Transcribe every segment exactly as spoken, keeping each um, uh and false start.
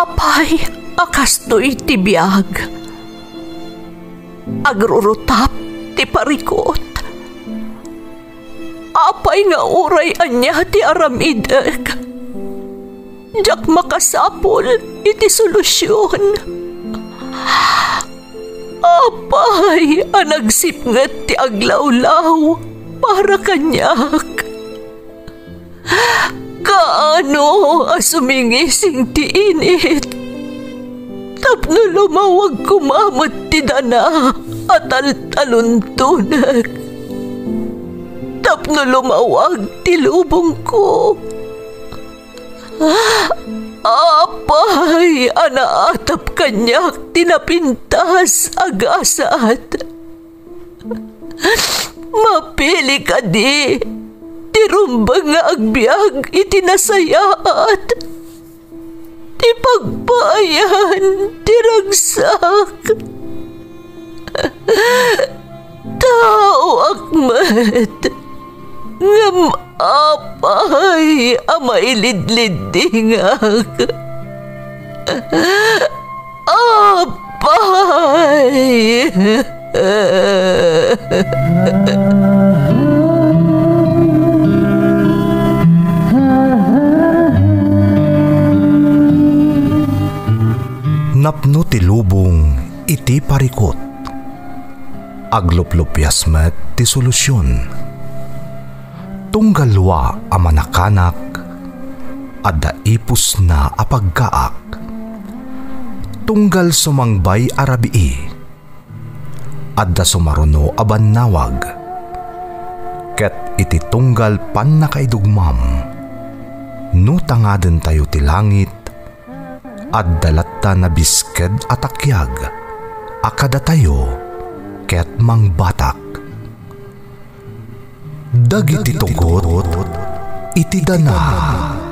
Apay a kastoy ti biag? Agrurutap ti parikut. Apay nga uray ania ti aramidek, diak makasapul iti solusion. Apay a nagsipnget ti aglawlaw para kaniak? Kaano a sumingising ti init tapno lumawag koma met ti dana a taltaluntonek, tapno lumawag ti lubongko? Apay a naatap kaniak ti napintas a gasat? Mapili kadi ti rumbeng nga agbiag iti nasayaat, ti pagpaayan ti ragsak? Taoak met, ngem apay a mailidliddingak? Apay! Napno ti lubong iti parikut. Agluplupias met ti solusion. Tunggal lua a manakanak, adda ipusna a pagkaak. Tunggal sumangbay a rabii, adda sumaruno a bannawag. Ket iti tunggal pannakaidugmam, no tangadentayo ti langit, adda latta nabisked a takiag a kadatayo ket mangbatak. Dagiti tugot iti dana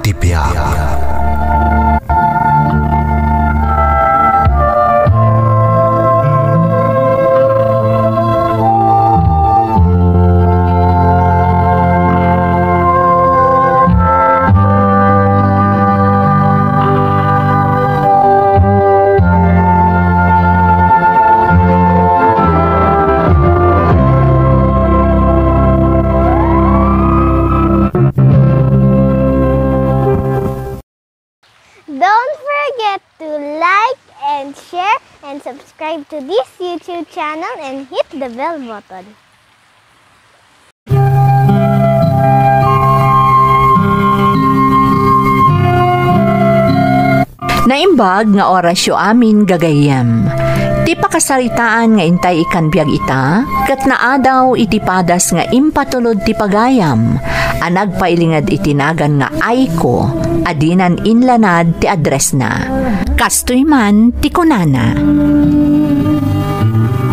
ti biag. Don't forget to like and share and subscribe to this YouTube channel and hit the bell button. Naimbag nga orasyo amin gagayyem. Ti pakasaritaan nga intay ikan biag ita, ket naadaw iti padas nga impatulod ti pagayam a nagpailinged iti nagan nga Aiko a dinan inlanad ti addressna. Kastoy man ti kunana,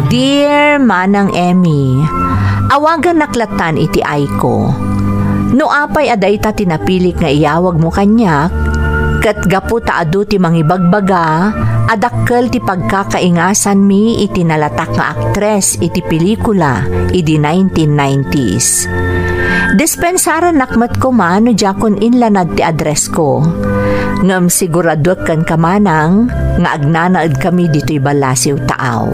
Dear Manang Emmy, awagannak lattan iti Aiko. No apay a dayta ti napilik nga iyawagmo kaniak, ket gapu ta adu ti mangibagbaga a dakkel ti pagkakaingasanmi iti nalatak nga aktres iti pelikula idi nineteen nineties. Dispensarannak met koma no diakon inlanad ti addressko. Ngem siguraduek kenka, Manang, nga agnanaedkami ditoy ballasiw taaw.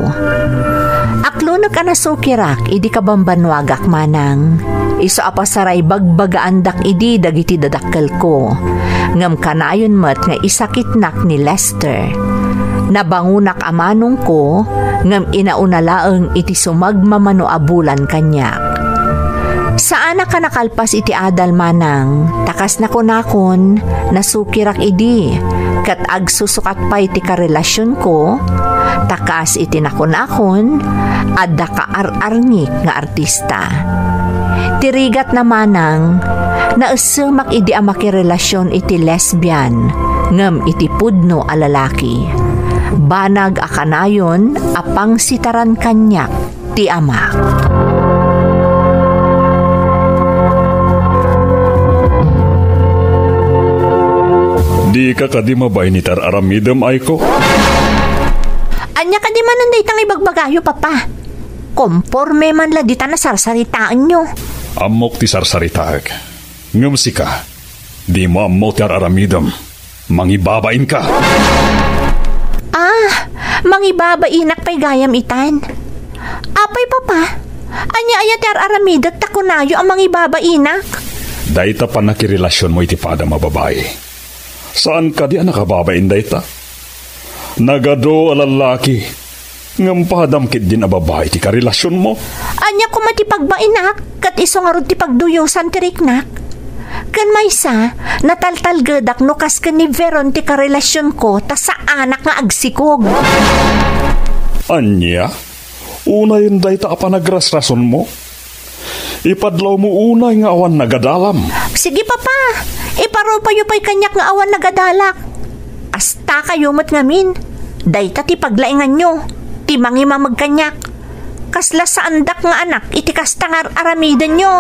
Aklonek a nasukirak idi kabambannuagak, Manang. Isu a pasaraibagbagandak idi dagiti dadakkelko. Ngem kanayon met nga isakitnak ni Lester. Nabangonak a manongko, ngem inauna laeng iti sumagmamano a bulan kaniak. Saanak a nakalpas iti adal, Manang, ta kas nakunakon, nasukirak idi, ket agsusukat pay ti karelasionko, ta kas iti nakunakon, adda kaar-arnik nga artista. Ti rigatna, Manang, naessemak idi a makirelasion iti lesbian ngem iti pudno a lalaki. Banag a kanayon a pangsitaran kaniak ti amak. Dika kadi mabain iti ar-aramidem, Aiko? Ania kadi manen dayta nga ibagbagayo, Papa? Komporme man la dita nasarsaritaenyo. Ammok ti sarsaritaek. Ngem sika, dimo ammo ti ar-aramidem. Mangibabainka. Ah, mangibabainak pay gayam itan. Apay, Papa? Ania aya ti ar-aramidek ta kunayo a mangibabainak? Dayta pannakirelasionmo iti padam a babai. Saan kadi a nakababain dayta? Nagadu a lallaki, ngem padam ketdin a babai ti karelasionmo. Ania koma ti pagbainak, ket isu ngarud ti pagduyosan ti riknak? Ken maysa, nataltalgedak no kas ken ni Veron ti karelasionko ta saanak nga agsikog. Ania? Unayen dayta a panagrasrasonmo? Ipadlawmo unay nga awan nagadalam. Sige, Papa. Iparupayo pay kaniak nga awan nagadalak. Astakayo met ngamin. Dayta ti paglainganyo, ti mangimameg kaniak. Kasla saandak nga anak iti kasta nga ar-aramidenyo.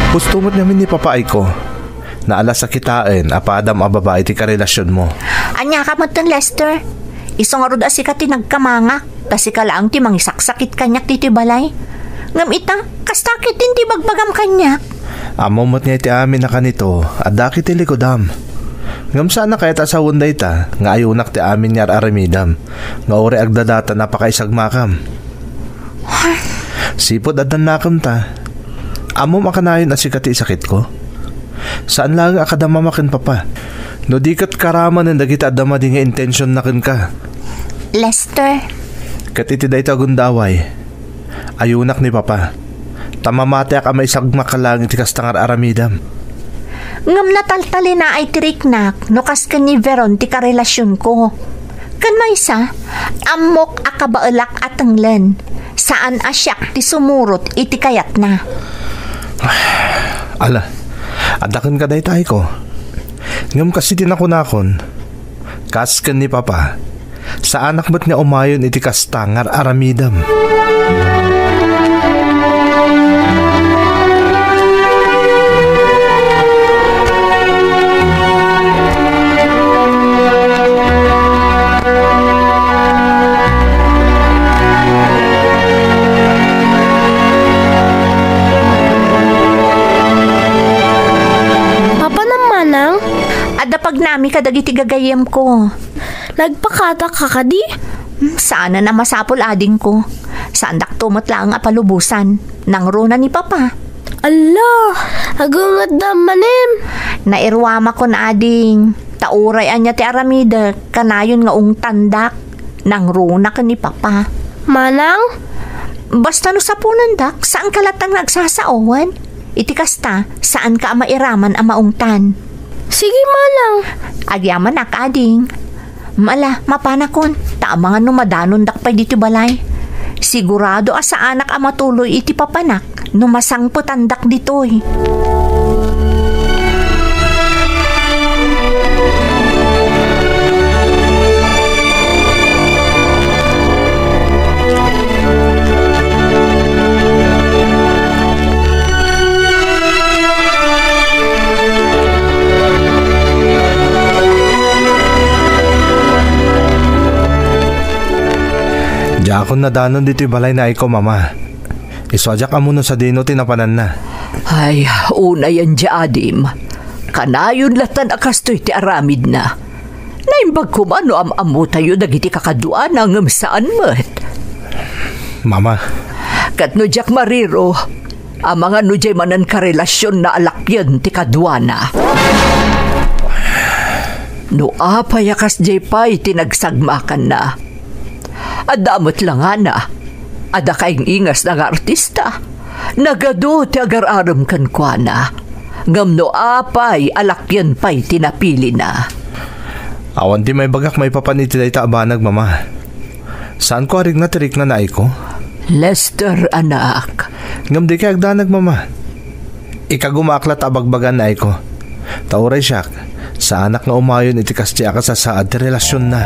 Husto met ngamin ni Papa Aiko. Naalas a kitaen a padam a babai ti karelasionmo. Ania ka metten, Lester? Isu ngarud a sika ti nagkamangak, ta sika laeng ti mangisaksakit kaniak ditoy balay. Ngem ita, kasta ketdin ti bagbagam kaniak. Ammom met nga iti amin a kanito, adda ket ti likudam. Ngem saan a kayat a sawen dayta nga ayonak ti amin nga ar-aramidam, nga uray agdadatan a pakaisagmakam. Sipud addan nakemta, ammom a kanayon a sika ti isakitko. Saan laeng a kadamama ken Papa. No di ket karamanen dagiti adda madi nga intensionna kenka. Lester. Ket iti dayta a gundaway, ayonak ni Papa, ta mamatiak a maisagmak laeng iti kasta nga ar-aramidam. Ngem nataltalinaay ti riknak no kas ken ni Veron ti karelasionko. Ken maysa, ammok a kabaelak a tenglen. Saan a siak ti sumurot iti kayatna. Ala, adda kenka dayta, Aiko. Ngem kas iti nakunakon, kas ken ni Papa, saanak met nga umayon iti kasta nga ar-aramidem. Apanem, manang? Adda pagnami kadagiti gagayyemko. Nagpakataka kadi? Hmm, saanen a masapul, adingko. Saandakto met laeng a palubosan. Nangruna ni Papa. Alla, agungetda manen. Nairuamakon, ading. Ta uray ania ti aramidek, kanayon nga ungtandak. Nangruna ken ni Papa. Manang? Basta no sapunendak, saanka latta nga agsasaowen. Iti kasta, saanka a mairaman a maungtan. Sige, manang. Agyamanak, ading. Mala, mapanakon, ta amangan no madanondak pay ditoy balay. Sigurado a saanak a matuloy iti papanak no masangpetandak ditoy. Diakon nadanon ditoy balay ni Aiko, Mama. Isu a diak ammo no sadino ti napananna. Ay, unayen di adim. Kanayon lattan a kastoy ti aramidna. Naimbag koma no am-ammotayo dagiti kakaduana ngem saan met. Mama. Ket no diak mariro, amangan no diay manen karelasionna a lakyen ti kaduana. No apay a kasdiay pay ti nagsagmakanna. Adda met langana. Adda kaing-ingasna nga artista. Nagadu ti agar-arem kenkuana. Ngem no apay a lakyen pay ti napilina. Awan ti maibagak maipapan iti dayta a banag, Mama. Saanko a rikna ti rikna ni Aiko? Lester, anak. Ngem dikay agdanag, Mama. Ikagumaak latta a bagbagaan ni Aiko. Ta uray siak, saanak nga umayon iti kasdiay a kasasaad ti relasionna.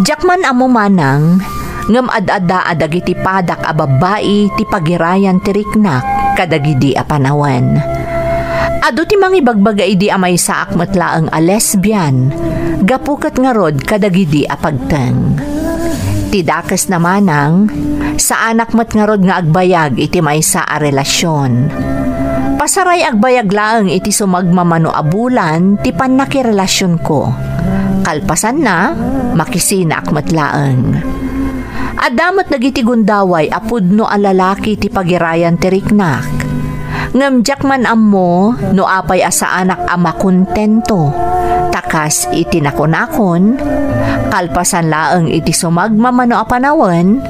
Diak man ammo manang, ngem ad-adda a dagiti padak a babbai ti pagirayan ti riknak kadagidi a panawen. Adu ti mangibagbaga idi a maysaak met laeng a lesbian, gapu ket ngarud kadagidi a pagteng. Ti dakesna manang, saanak met ngarud nga agbayag iti maysa a relasion. Pasaray agbayag laeng iti sumagmamano a bulan ti pannakirelasionko. Kalpasanna, makisinaak met laeng. Adda met dagiti gundaway a pudno a lalaki ti pagirayan ti riknak. Ngem diak man ammo no apay a saanak a makontento. Ta kas iti nakunakon, kalpasan laeng iti sumagmamano a panawen,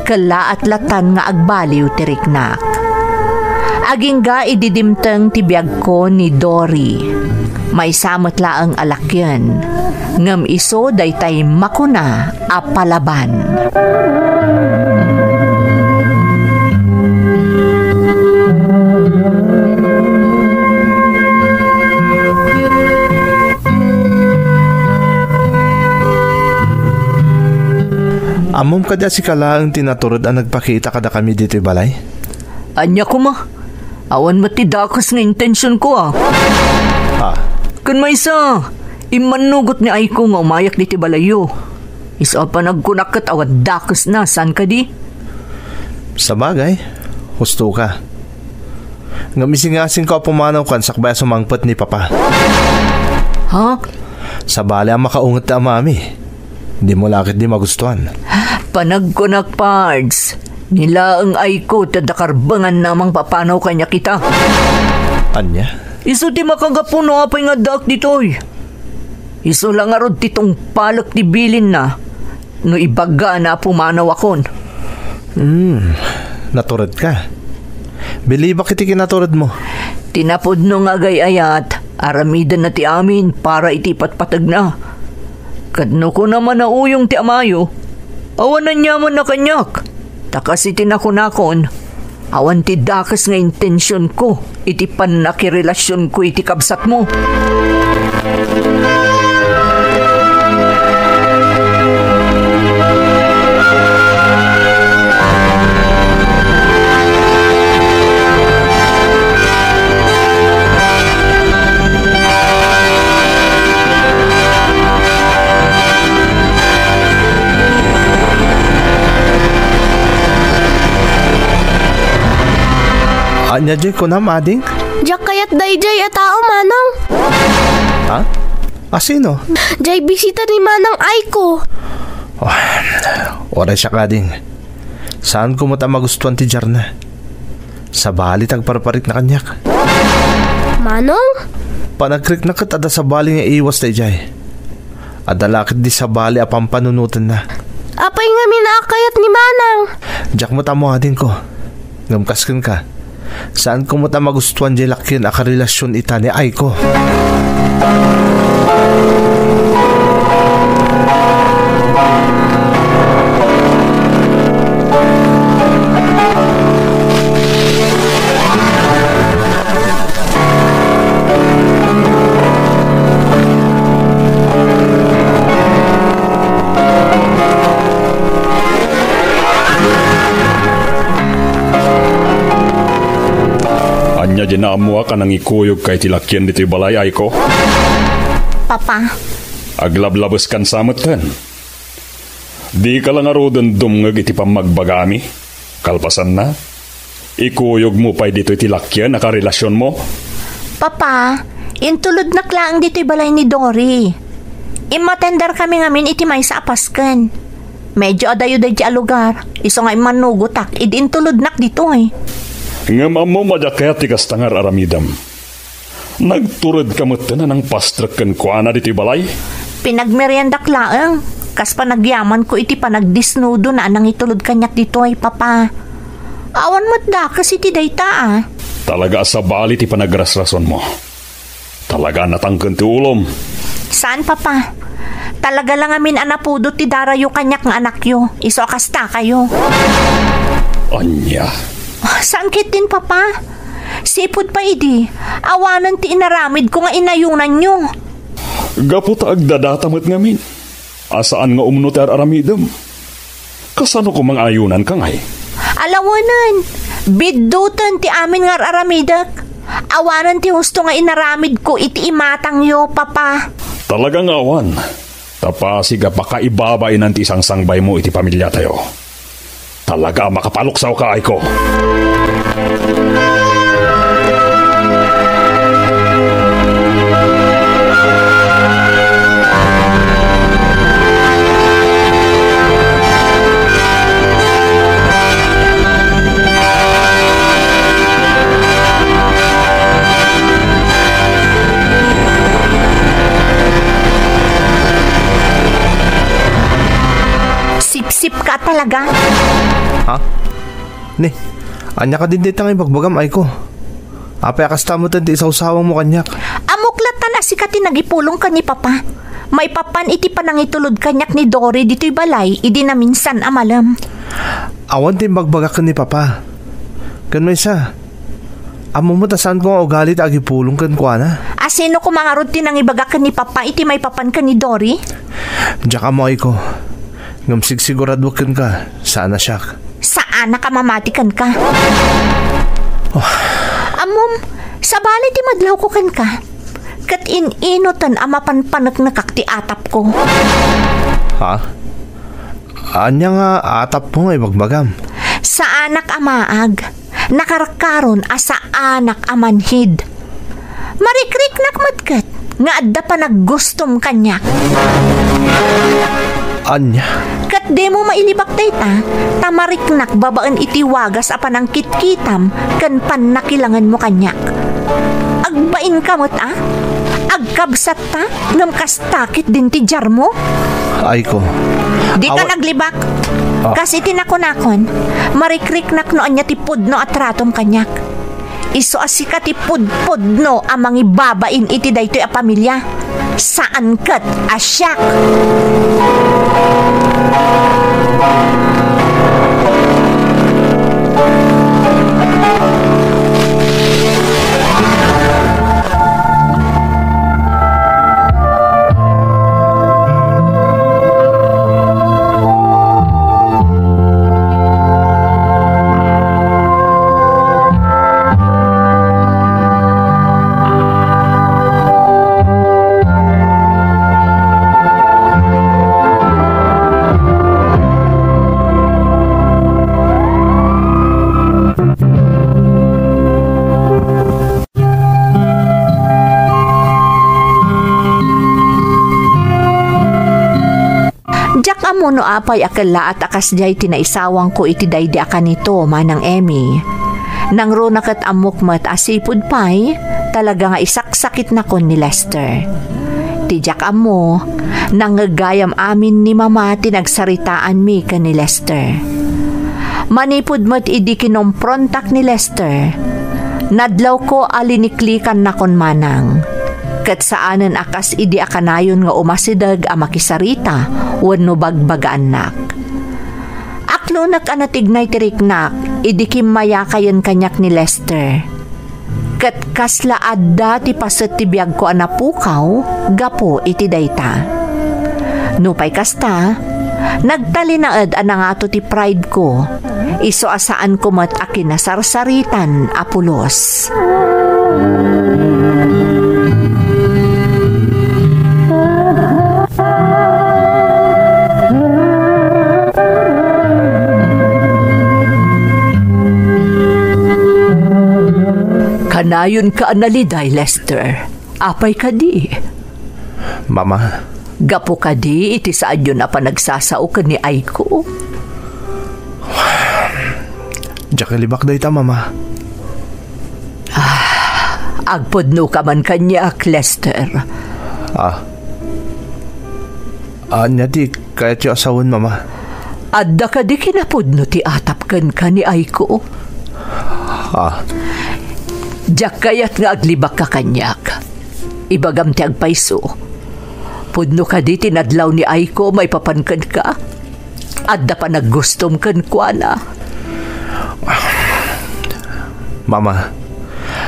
kellaat latan nga agbaliw ti riknak. Agingga idi dimteng ti biagko ni Dory. Maysa met laeng a lakien, ngem isu daytay makuna a palaban. Ammom kadi a sika laeng ti natured a nagpakita kadakami ditoy balay? Ania koma? Awan met ti dakes nga intensionko, a. Ah. Ken maysa, immannugot ni Aiko nga umayak ditoy balayyo. Isu a panagkunak ket awan dakesna, saan kadi? Sabagay, husto ka. Ngem isingasingko a pumanaw kan sakbay a sumangpet ni Papa. Ha? Sabali a makaunget ti amami. Dimo la ketdi magustuan. Panagkunak, Pards. Ni laeng Aiko ti adda karbenganna a mangpapanaw kaniak ita. Ania? Isu ti makagapu no apay nga addaak ditoy. Isu la ngarud ti tungpalek ti bilinna no ibagana a pumanawakon. Hmm, naturedka. Bilibak iti kinaturedmo. Ti napudno nga agay-ayat, aramidenna ti amin para iti ipatpategna. Ket no kuna manauyong ti amayo, awan aniamanna kaniak. Ta kas iti nakunakon, awan ti dakes nga intensionko iti pannakirelasionko iti kabsatmo. Ania diay kunam, ading? Diak kayat daydiay a tao, Manong. Ha? A sino? Diay bisita ni Manang Aiko. Oh, uray siak, ading. Saanko met a magustuan ti diarna. Sabali ti agparparikna kaniak. Manong? Panagrikna ket adda sabali nga iwas daydiay. Adda la ketdi sabali a pampanunotenna. Apay ngamin a kayat ni Manang? Diak met ammo, adingko. Ngem kas kenka, saanko met a magustuan diay lakien a karelasion ita ni Aiko. Ania diay naammoak a nangikuyogka iti lakien ditoy balay, Aiko? Papa. Aglablabeskan sa metten. Dika la ngaruden dumngeg iti pammagbagami. Kalpasanna, ikuyogmo pay ditoy ti lakien a karelasionmo. Papa, intulodnak laeng ditoy balay ni Dory. Immatenderkami ngamin iti maysa a pasken. Medio adayo daydiay a lugar, isu nga immannugotak idi intulodnak ditoy. Ngem ammom a diak kayat ti kasta nga ar-aramidem. Nagturedka metten a nangpastrek kenkuana ditoy balay? Pinagmeriendak laeng, kas panagyamanko iti panagdisnudona a nangitulod kaniak ditoy, Papa. Awan met dakes iti dayta, a. Talaga a sabali ti panagrasrasonmo. Talaga a natangken ti ulom. Saan, Papa. Talaga la ngamin a napudot ti darayo kaniak nga anakyo, isu a kastakayo. Ania? Saan ketdin, Papa? Sipud pay idi, awanen ti inaramidko nga inayonanyo. Gapu ta agdadata met ngamin. a saan nga umno ti ar-aramidem. Kasano koma nga ayunanka ngay? Alawenen, biddoten ti amin nga ar-aramidek. Awanen ti husto nga inaramidko iti imatangyo, Papa. Talaga nga awan. Ta pasig a pakaibabainan ti isangsangbaymo iti pamiliatayo. Talaga a makapaluksawka, Aiko. Sipsipka talaga. Ha? Ni, ania kadin dayta nga ibagbagam, Aiko? Apay a kasta met ti isawsawangmo kaniak? Ammok latta a sika ti nagipulong ken ni Papa. Maipapan iti panangitulod kaniak ni Dory ditoy balay idi naminsan a malem. Awan ti imbagbagak ken ni Papa. Ken maysa, ammom met a saanko nga ugali ti agipulong kenkuana. A sino koma ngarud ti nangibaga ken ni Papa iti maipapan ken ni Dory? Diak ammo, Aiko. Ngem sigsiguraduek kenka, saan a siak. Saanak a mamati kenka. Oh. Ammom, sabali ti madlawko kenka. Ket in-inoten a mapanpaneknekak ti atapko. Ha? Ania nga atapmo nga ibagbagam? Saanak a maag. Nakarkaron a saanak a manhid. Marikriknak met ket nga adda panaggustom kaniak. Ania? Ket dimo mailibak dayta, ta mariknak babaen iti wagas a panangkitkitam ken pannakilangenmo kaniak. Agbainka met a? Agkabsatta, ngem kasta ketdin ti diarmo? Aiko. Dita awa- naglibak. Ah. Kas iti nakunakon, marikriknak no ania ti pudno a tratom kaniak. Isu a sika ti pudpudno a mangibabain iti daytoy a pamilia. Saan ket a siak. Diak ammo no apay a kellaat a kasdiay ti naisawangko iti daydi a kanito, Manang Emmy. Nangruna ket ammok met a sipud pay, talaga nga isaksakitnakon ni Lester. Ti diak ammo, nangngeggayam amin ni Mama ti nagsaritaanmi ken ni Lester. Manipud met idi kinomprontak ni Lester, nadlawko a liniklikannakon manang. Ket saanen a kas idi a kanayon nga umasideg a makisarita wenno bagbagaannak. Aklonek a natignay ti riknak idi kimmayakayen kaniak ni Lester. Ket kasla adda ti paset ti biagko a napukaw gapu iti dayta. Nupay kasta, nagtalinaed a nangato ti pride ko, isu a saanko met a kinasarsaritan a pulos. Kanayonka a naliday, Lester. Apay kadi? Mama. Gapu kadi iti saanyon a panagsasao ken ni Aiko? Diak ilibak dayta, Mama. Ah, agpudnoka man kaniak, Lester. Ah. Ania ti kayatyo a sawen, Mama? Adda kadi kinapudno ti atap kenka ni Aiko? Ah. Diak kayat nga aglibakka kaniak. Ibagam ti agpayso. Pudno kadi ti nadlaw ni Aiko maipapan kenka? Adda panaggustom kenkuana? Mama,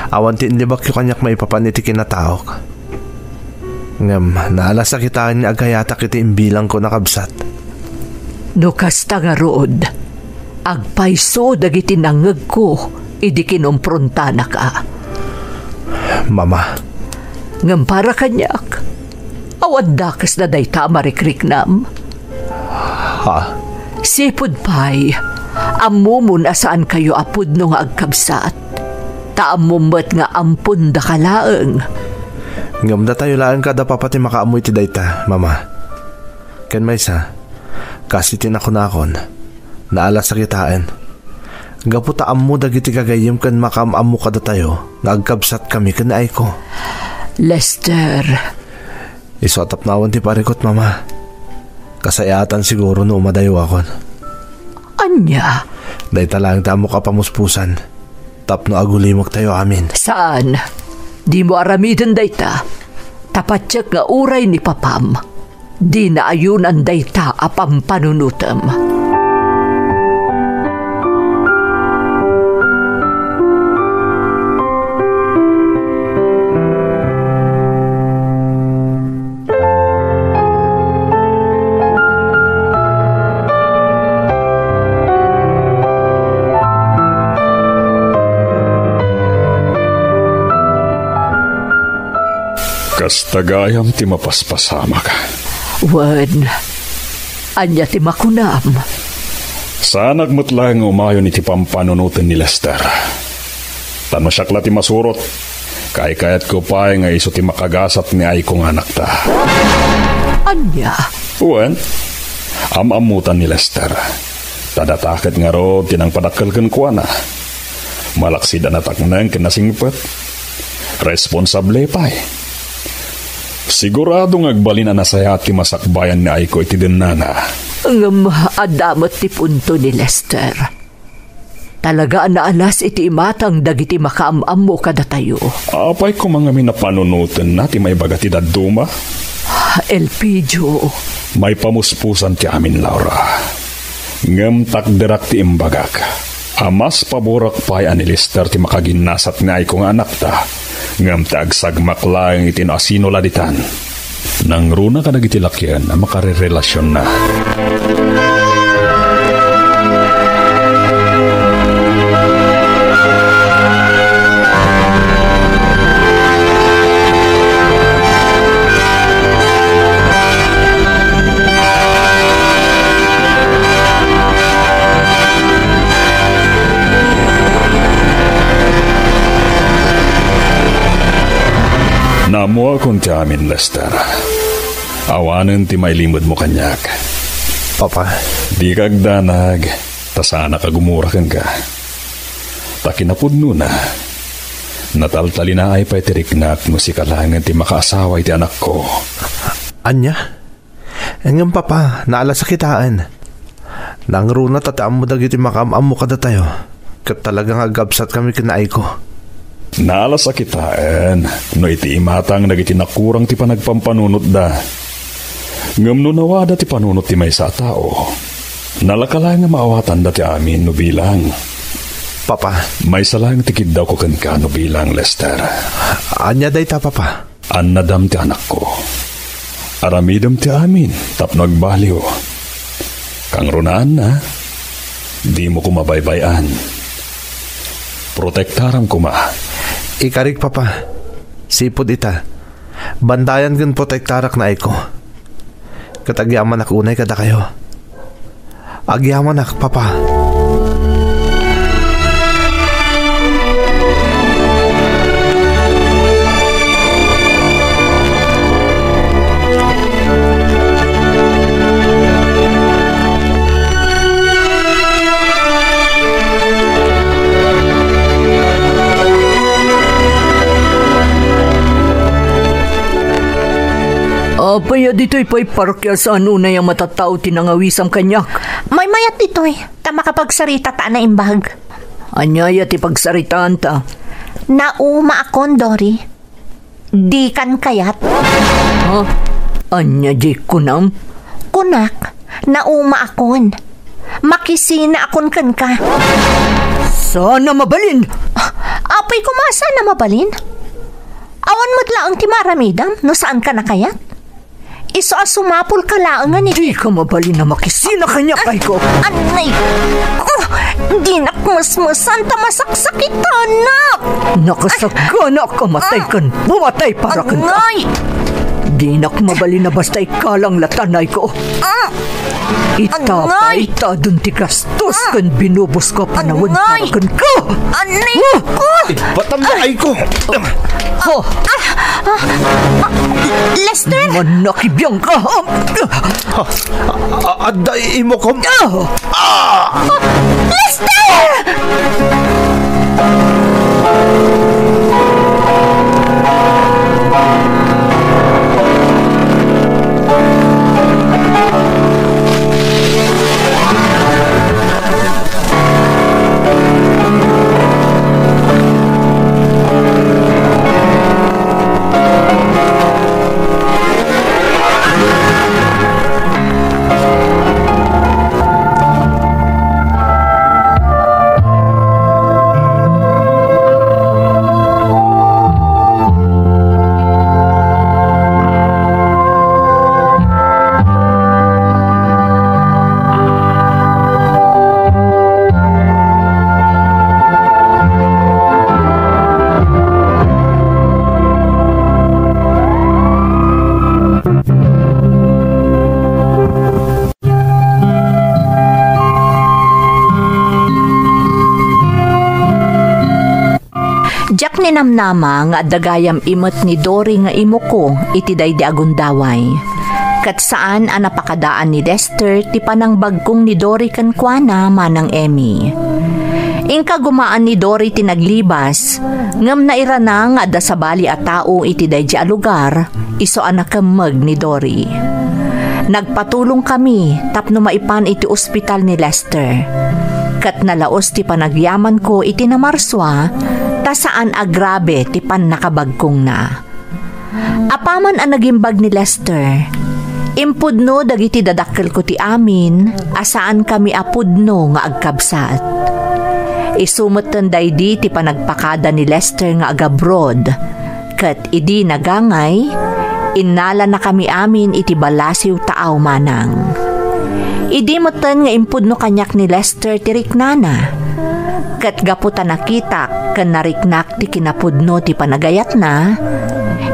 awan ti inlibakyo kaniak maipapan iti kinataok. Ngem naalas a kitaen nga agayatak iti imbilangko a kabsat. No kasta ngarud, agpayso dagiti nangngegko idi kinomprontanaka. Mama. Ngem para kaniak, awan dakesna dayta a marikriknam. Ha? Sipud pay, ammomon a saankayo a pudno nga agkabsat. Ta ammom met nga ampon daka laeng. Ngem datayo laeng kada papa ti makaammo iti dayta, Mama. Ken maysa, kas iti nakunakon, naalas a kitaen. Gapu ta ammo dagiti gagayyem ken makaam-ammo kadatayo nga agkabsatkami ken ni Aiko. Lester. Isu a tapno awan ti parikut, Mama. Kasayaatan siguro no umadayawakon. Ania? Dayta laeng ti ammok a pamuspusan tapno agulimektayo amin. Saan? Dimo aramiden dayta. Ta patiek nga uray ni papam, dina ayonan dayta a pampanunotem. Kasta gayam ti mapaspasamak. Wen, ania ti makunam? Saanak met laeng nga umayon iti pampanunoten ni Lester. Ta no siak la ti masurot, kaykayatko pay nga isu ti makagasat ni Aiko nga anakta. Ania? Wen, am-ammotan ni Lester. Ta data ket ngarud ti nangpadakkel kenkuana. Malaksid a natakneng ken nasingpet. Responsable pay. Sigurado nga agbalin a nasayaat ti masakbayan ni Aiko iti dennana. Ngem adda met ti punto ni Lester. Talaga a naalas iti imatang dagiti makaam-ammo kadatayo. Apay koma ngamin a panunotenna ti maibaga ti dadduma? Elpidio. Maipamuspusan ti amin, Laura. Ngem takderak ti imbagak a mas paborak pay a ni Lester ti makaginnasat ni Aiko nga anakta, ngem ti agsagmak laeng iti no asino la ditan. Nangruna kadagiti lakien a makarerelasionna. Naammoakon ti amin, Lester. Awanen ti mailimedmo kaniak. Papa. Dika agdanag, ta saanak a gumura kenka. Ta kinapudnona, nataltalinaay pay ti riknak no sika laengen ti makaasawa iti anakko. Ania? Ngem, Papa, naalas a kitaen. Nangruna ta ti ammo dagiti makaam-ammo kadatayo, ket talaga nga agkabsatkami ken ni Aiko. Naalas a kitaen no iti imatang dagiti nakurang ti panagpampanunotda. Ngem no nawada ti panunot ti maysa a tao, nalaka laeng nga maawatanda ti amin no bilang. Papa. Maysa laeng ti kiddawko kenka no bilang, Lester. Ania dayta, Papa? Annadam ti anakko. Aramidem ti amin tapno agbaliw. Kangrunaanna, dimo koma baybay-an. Protektaram koma. Ikarik, Papa. Sipud ita, bantayan ken protektarak ni Aiko. Ket agyamanak unay kadakayo. Agyamanak, Papa. Apay a ditoy pay parokya saan unay a matattao ti nangawisam kaniak? Maymayat ditoy, ta makapagsarita ta a naimbag. Ania aya ti pagsaritaanta? Naumaakon, Dory. Dikan kayat. Ha? Ania diay kunam? Kunak, naumaakon. Makisinaakon kenka. Saan a mabalin? Apay koma, saan a mabalin? Awan met la Ang ti maaramidam no saanka nakayat? Isu a sumapulka laengen iti Dika mabalin a makisina kaniak, Ayko. Anay! Oh, dinak mesmesan ta masaksakitanak! Nakasagana a kamatay ken bumatay para kenka. Anay! Dinak mabalin a basta ikalang latan, Ayko. Ah! Ita Anay! Pay ta adun ti gastos ken binubuska a panawen para kenka. Anay! Ah! Batam na, Ayko! Oh! Lester! Manakibiang ka! Ah! A-, adda imokom. Ah! Ah! Lester! Diak ninamnama nga adda gayam imet ni Dory nga imoko iti daydi a gundaway. Ket saan a napakadaan ni Lester ti panangbagkong ni Dory kenkuana, Manang Emmy. Inka gumaan ni Dory ti naglibas, ngem nairana nga adda sabali a tao iti daydi a lugar, isu a nakemmeg ni Dory. Nagpatulongkami tapno maipan iti ospital ni Lester. Ket nalaos ti panagyamanko iti namarsua, ta saan a grabe ti pannakabagkongna. Apaman a nagimbag ni Lester, impudno dagiti dadakkelko ti amin a saankami a pudno nga agkabsat. Isu metten daydi ti panagpakada ni Lester nga agabroad. Ket idi nagangay, innalanakami amin iti ballasiw taaw manang. Idi metten nga impudno kaniak ni Lester ti riknana, ket gapu ta nakitak ken nariknak ti kinapudno ti panagayatna,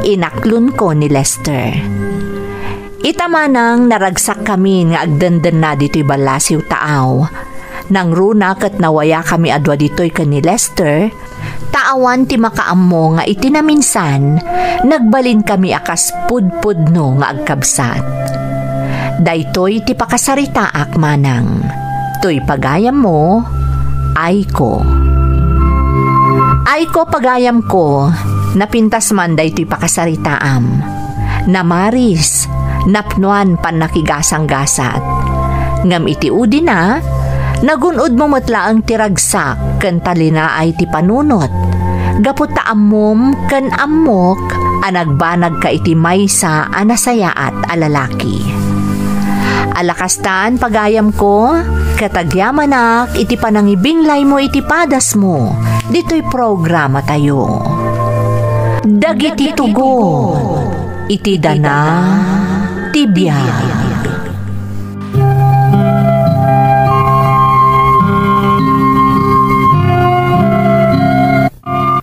inaklonko ni Lester. Ita manang naragsakkami nga agdendenna ditoy ballasiw taaw. Nangruna ket nawayakami a dua ditoy ken ni Lester, ta awan ti makaammo nga iti naminsan, nagbalinkami a kas pudpudno nga agkabsat. Daytoy ti pakasaritaak manang. Toy pagayammo, Ayko. Ayko, pagayamko, napintas man daytoy pakasaritaam. Namaris, napnoan pannakigasanggasat. Ngem iti udina, nagun-odmo met laeng ti ragsak ken talinaay ti panunot, gapu ta ammom ken ammok a nagbanagka iti maysa a nasayaat a lalaki. Ala kastan, pagayamko, ket agyamanak iti panangibinglaymo iti padasmo ditoy programatayo. Dagiti tugot iti dana ti biag.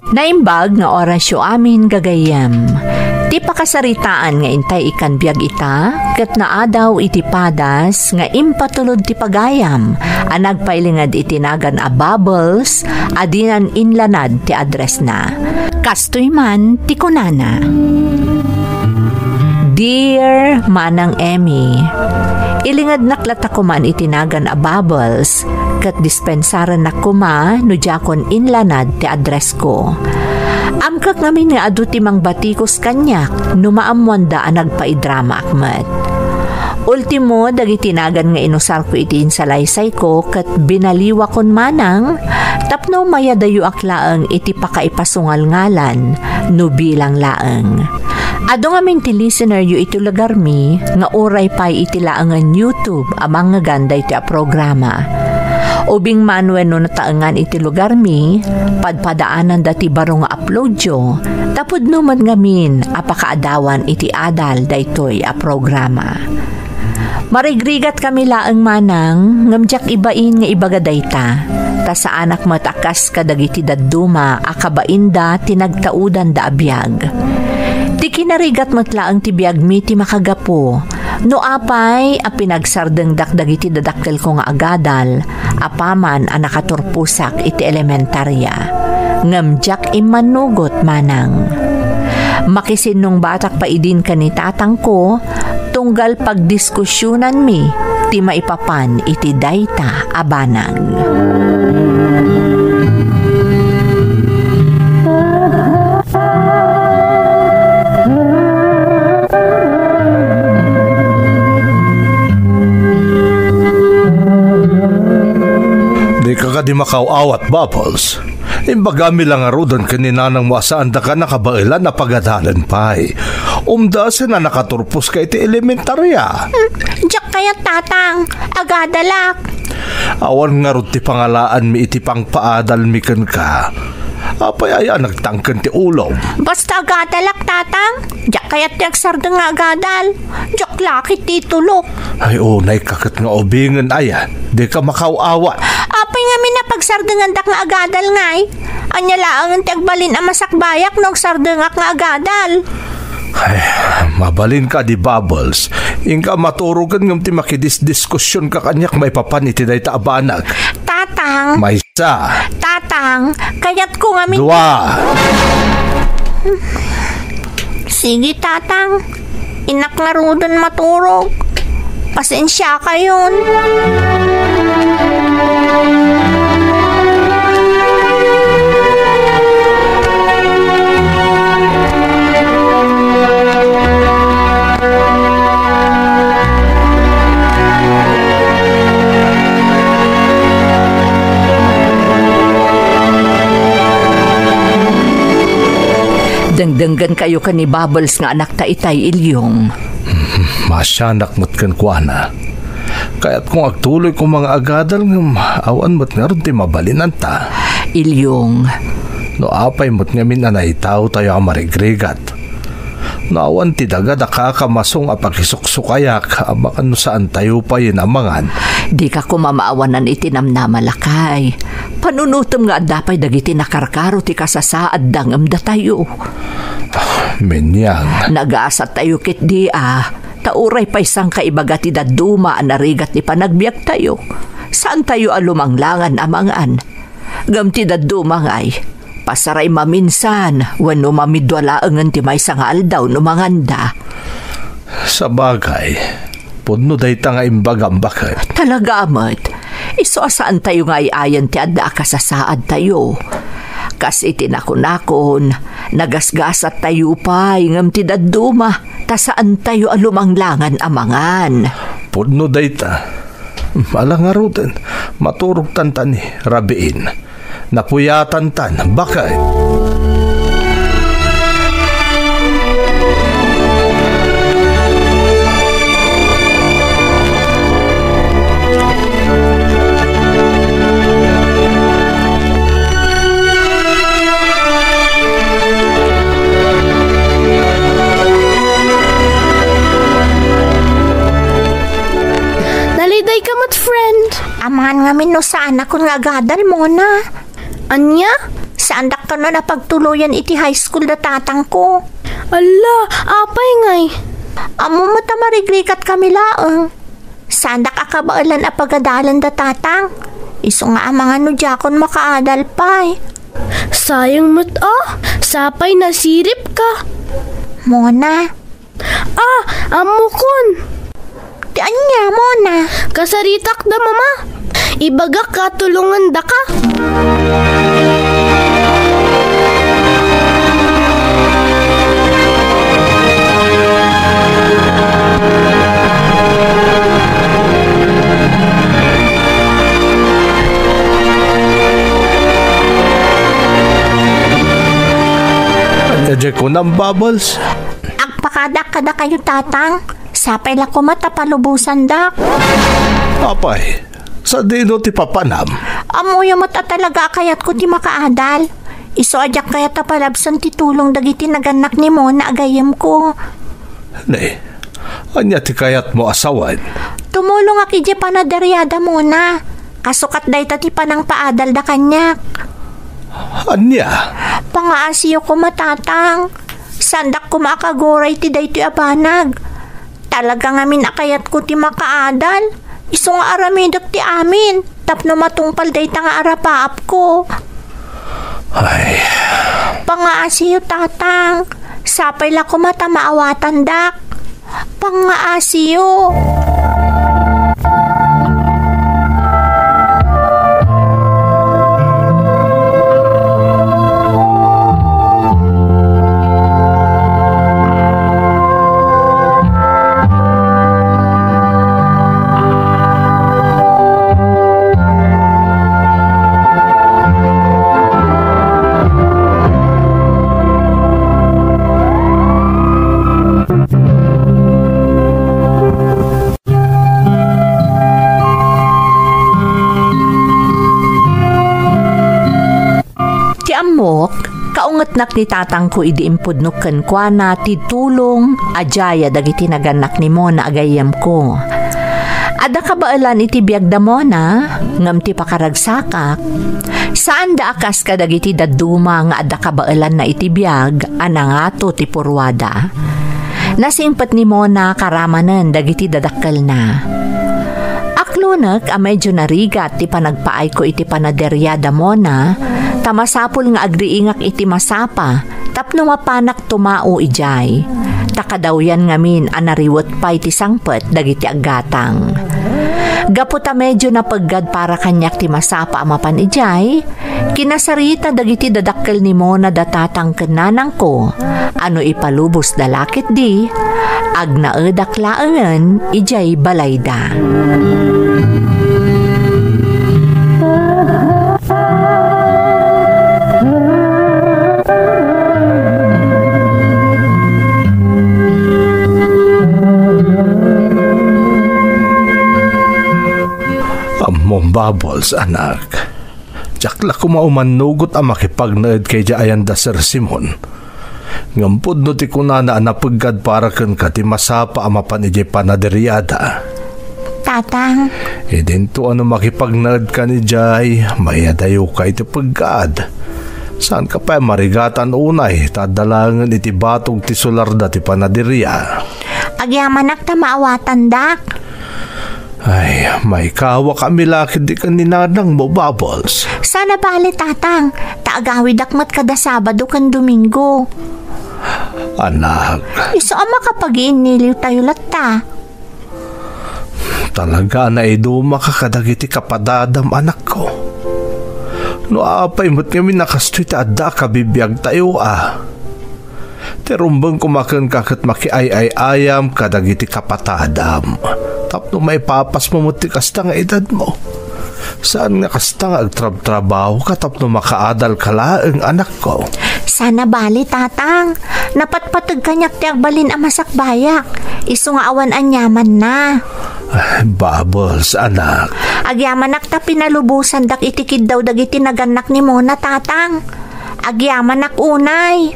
Naimbag nga orasyo amin, gagayyem. Ti pakasaritaan nga intay ikkan biag ita, ket naadaw iti padas nga impatulod ti pagayam a nagpailinged iti nagan a Bubbles a dinan inlanad ti addressna. Kastoy man ti kunana, Dear Manang Emmy, ilingednak latta koman iti nagan a Bubbles, ket dispensarennak koma no diakon inlanad ti addressko. Amkek ngamin nga adu ti mangbatikos kaniak no maammoanda a nagpaidramaak met. Ultimo, dagiti nagan nga inusarko iti insalaysayko ket binaliwakon manang tapno mayadayoak laeng iti pakaipasungalngalan no bilang laeng. Adu ngamin ti listeneryo iti lugarmi nga uray pay iti laengen YouTube a mangngeganda iti a programa. Ubing man wenno nataengan iti lugarmi, padpadaananda ti baro nga uploadyo, ta pudno met ngamin a pakaadawan iti adal daytoy a programa. Marigrigatkami laeng manang, ngem diak ibain nga ibaga dayta, ta saanak met a kas kadagiti dadduma a kabainda ti nagtaudanda a biag. Ti kinarigat met laeng ti biagmi ti makagapu, no apay a pinagsardengdak dagiti dadakkelko nga agadal, apaman a nakaturposak iti elementaria. Ngem diak immanugot manang. Makisinungbatak pay idin ken ni tatangko, tunggal pagdiskusionanmi ti maipapan iti dayta a banag. Dika kadi makaw-awat, Bubbles. Imbagami la ngaruden ken ni nanangmo a saandaka nakabaelan a pagadalen pay. Umdasen a nakaturposka iti elementaria. Hmm, diak kayat, Tatang. Agadalak. Awan ngarud ti pangalaanmi iti pangpaadalmi kenka. Apay aya a nagtangken ti ulom? Basta agadalak, Tatang. Diak kayat ti agsardeng nga agadal. Diak la ket ti tulok. Ay, unayka ket nga ubingen aya. Dika makaw-awat. Apay ngamin a pagsardengandak nga agadal ngay? Ania laengen ti agbalin a masakbayak no agsardengak nga agadal? Ay, mabalin kadi, Bubbles. Inka maturogen ngem ti makidisdiskusionka kaniak maipapan iti dayta a banag. Tatang. Maysa. Tatang, kayatko ngamin. Dua. Sige, Tatang. Innak ngaruden maturog. Pasensiakayon. Dengdenggenkayo ken ni Bubbles nga anakta itay, Ilyong. Maasianak met kenkuana. Kayatko nga agtuloy koma nga agadal ngem awan met ngarud ti mabalinanta. Ilyong. No apay met ngamin a naitaotayo a marigrigat. No awan ti daga, dakaka masong a pakisuksukayak, amangan no saantayo payen a mangan. Dika koma maawanan iti namnama, lakay. Panunotem nga adda pay dagiti nakarkaro ti kasasaadda ngem datayo. Meniang. Nagasattayo ketdi a, ta uray pay sangkaibaga ti dadduma a narigat ti panagbiagtayo. Saantayo a lumanglangan a mangan. Ngem ti dadduma ngay, pasaray maminsan wenno mamidua laengen ti maysa nga aldaw no manganda. Sabagay, pudno dayta nga imbagam, baket. Talaga met, isu a saantayo nga ay-ayan ti adda a kasasaadtayo. Kas iti nakunakon, nagasgasattayo pay ngem ti dadduma, ta saantayo a lumanglangan a mangan. Pudno dayta. Ala ngaruden, maturogtan ta ni rabiin. Napuyatantan, baket. Nalidayka met, friend. Amangan ngamin no saanakon nga agadal, Mona. Ania? Saandak kano a pagtuloyan iti high school da tatangko. Alla, apay ngay? Ammom met a marigrigatkami laeng. Saandak a kabaelan a pagadalen da tatang. Isu nga amangan no diakon makaadal pay. Sayang met a, sapay nasiripka. Mona, Ah, ammokon. Ti ania, Mona? Kasaritak da mama. Ibagak a tulongandaka. Ania diay kunam, Bubbles? Agpakadak kadakayo, Tatang. Sapay la koma ta palubosandak. Apay, Sadino ti papanam? Ammoyo met a talaga a kayatko ti makaadal. Isu a diak kayat a palabsen ti tulong dagiti nagannak ni Mona a gayyemko. Ne, ania ti kayatmo a sawen? Tumulongak idiay panaderiada, Mona. Kasukat dayta ti panangpaadalda kaniak. Ania? Pangaasiyo koma, Tatang. Saandak koma a kaguray ti daytoy a banag. Talaga ngamin a kayatko ti makaadal. Isu nga aramidek ti amin tapno matungpal dayta nga arapaapko. Ay. Pangaasiyo, Tatang. Sapay la koma ta maawatandak. Pangaasiyo. Ti ammok, kaungetnak ni tatangko idi impudno kenkuana ti tulong a diay a dagiti nagannak ni Mona a gayyemko. Adda kabaelan iti biagda, Mona, ngem ti pakaragsakak, saanda a kas kadagiti dadduma nga adda kabaelanna iti biag a nangato ti purruada. Nasingpet ni Mona karamanen dagiti dadakkelna. Aklonek a medyo narigat ti panagpaayko iti panaderiada, Mona, ta masapul nga agriingak iti masapa tapno mapanak tumao idiay, ta kadawyan ngamin a nariwet pay ti sangpet dagiti aggatang. Gapu ta medyo napeggad para kaniak ti masapa a mapan idiay, kinasarita dagiti dadakkel ni Mona da tatang ken nanangko a no ipalubosda la ketdi, agnaedak laengen idiay balayda. Ammom, Bubbles, anak. Diak la koma umannugot a makipagnaed ken idiay ayan da Sir Simon. Ngem pudno ti kunana a napeggad para kenka ti masapa a mapan idiay panaderiada. Tatang. Idinto a no makipagnaedkan idiay, maiyadayoka iti peggad. Saanka pay a marigatan unay, ta adda laengen iti batog ti solarda ti panaderia. Agyamanak ta maawatandak. Ay, maikawak a milakid di ken ni nanangmo, Bubbles. Saan a bale, Tatang, ta agawidak met kada Sabado ken Domingo. Anak. Isu a makapagiinniliwtayo latta. Talaga a naidumaka kadagiti kapadadam, anakko. No apay met ngamin a kastoy ti adda a kabibiagtayo a. Ti rumbeng koma kenka ket makiay-ay-ayam kadagiti kapadadam tapno maipapasmo met ti kasta nga edadmo. Saan nga kasta nga agtrabtrabahoka tapno makaadalka laeng, anakko. Saan a bale, Tatang. Napatpateg kaniak ti agbalin a masakbayak. Isu nga awan aniamanna. Ay, Bubbles, anak. Agyamanak ta pinalubosandak iti kiddaw dagiti nagannak ni Mona, Tatang. Agyamanak unay.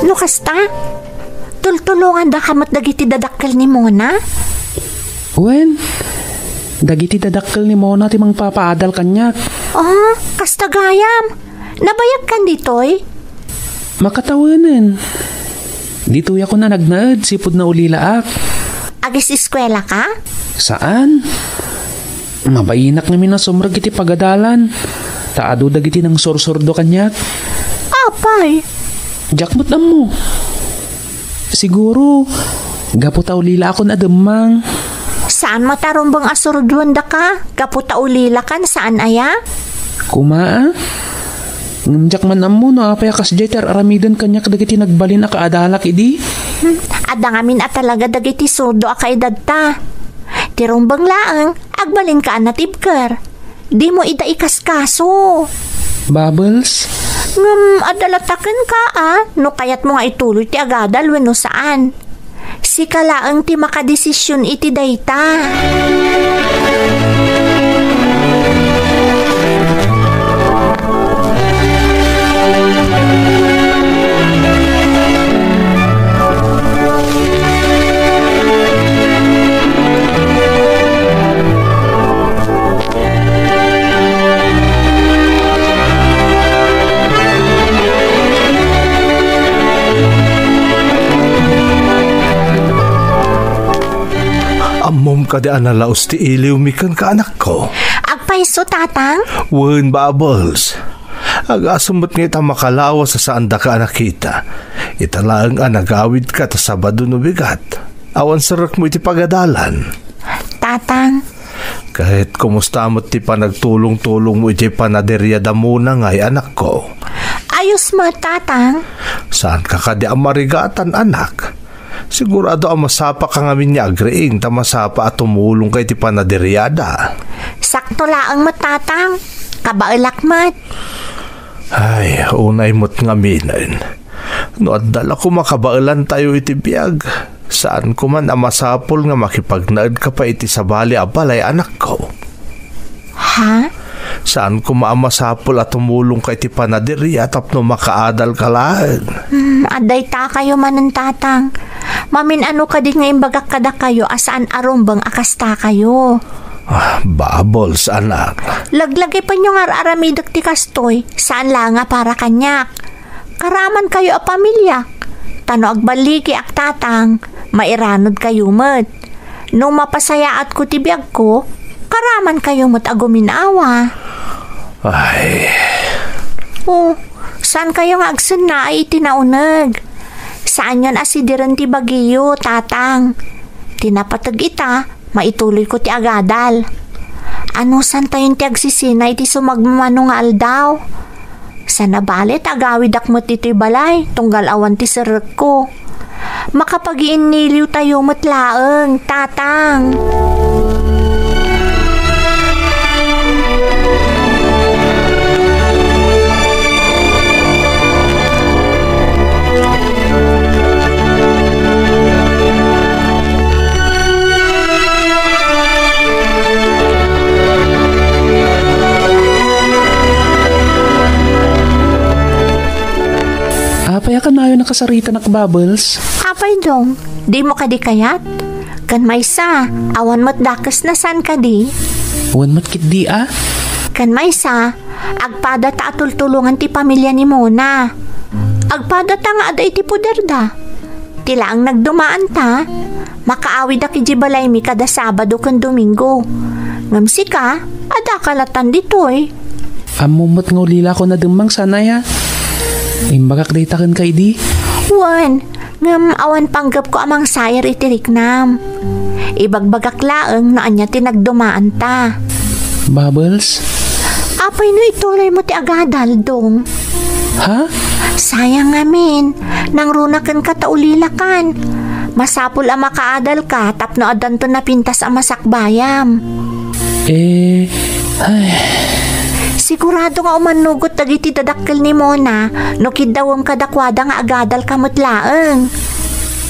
No kasta, tultulongandaka met dagiti dadakkel ni Mona? Wen, dagiti dadakkel ni Mona ti mangpapaadal kaniak. Ah, kasta gayam. Nabayagkan ditoy? Makatawenen. Ditoyak a nagnaed, sipud naulilaak. Agis-eskuelaka? Saan. Mabainak ngamin a sumrek iti pagadalan. Ta adu dagiti nangsursurdo kaniak. Apay? Diak met ammo. Siguro, gapu ta ulilaakon a demmang. Saan met a rumbeng a surduendaka? Gapu ta ulilakan, saan aya? Kuma, a? Ngem diak man ammo no apay a kasdiay ti ar-aramiden kaniak dagiti nagbalin a kaadalak idi. Hmm, adda ngamin a talaga dagiti sudo a kaedadta. Ti rumbeng laeng, agbalinka a natibker. Dimo ida ikaskaso. Bubbles? Ngem adda latta kenka a, no kayatmo nga ituloy ti agadal wenno saan. Sika laeng ti makadesision iti dayta. Ammom kadi a nalaus ti iliwmi kenka, anakko? Agpayso, Tatang? Wen, Bubbles. Agasem met ngay ta makalawas a saandaka a nakita. Ita laeng a nagawidka ta Sabado no bigat. Awan serrekmo iti pagadalan. Tatang. Ket kumusta met ti panagtulong-tulongmo idiay panaderia da Mona ngay, anakko? Ayos met, Tatang. Saanka kadi a marigatan, anak? Sigurado a masapaka ngamin nga agriing ta masapa a tumulongka iti panaderiada. Sakto laeng met, Tatang. Kabaelak met. Ay, unay met ngaminen. No adda la koma kabaelantayo iti biag, saanko man a masapul nga makipagnaedka pay iti sabali a balay, anakko. Ha? Saanko koma a masapul a tumulongka iti panaderia tapno makaadalka laeng. Hmm, adda itakayo manen, Tatang. Mamin-ano kadi nga imbagak kadakayo a saan a rumbeng a kastakayo? Ah, Bubbles, anak. Laglagipenyo nga ar-aramidek ti kastoy, saan la nga para kaniak. Karamankayo a pamiliak. Ta no agballigiak, Tatang, mairanudkayo met. No mapasayaatko ti biagko, karamankayo met a guminawa. Ay. Oh, saankayo nga agsennaay iti nauneg? Saanyon a sidiren ti bagiyo, Tatang. Ti napateg ita, maituloyko ti agadal. Anusantayon ti agsisina iti sumagmamano nga aldaw? Saan a bale ta agawidak met ditoy balay, tunggal awan ti serrekko. Makapagiinniliwtayo met laeng, Tatang. Apay a kanayon a kasaritanak, Bubbles? Apay, Dong, dimo kadi kayat? Ken maysa, awan met dakesna, saan kadi? Wen met ketdi a. Ken maysa, agpadata a tultulongan ti pamilia ni Mona. Agpadata nga adda iti poderda. Ti laeng nagdumaanta, makaawidak idiay balaymi kada Sabado ken Domingo. Ngem sika, addaka latan ditoy. Ammom met nga ulilako nademmang, saan aya? Imbagak dayta kenka idi? Wen, ngem awan panggepko a mangsair iti riknam. Ibagbagak laeng no ania ti nagdumaanta. Bubbles? Apay no ituloymo ti agadal, Dong? Ha? Sayang ngamin, nangruna kenka ta ulilakan. Masapul a makaadalka tapno addanto napintas a masakbayam. Eh, ay. Sigurado nga umannugot dagiti dadakkel ni Mona no kiddawem kadakuada nga agadalka met laeng.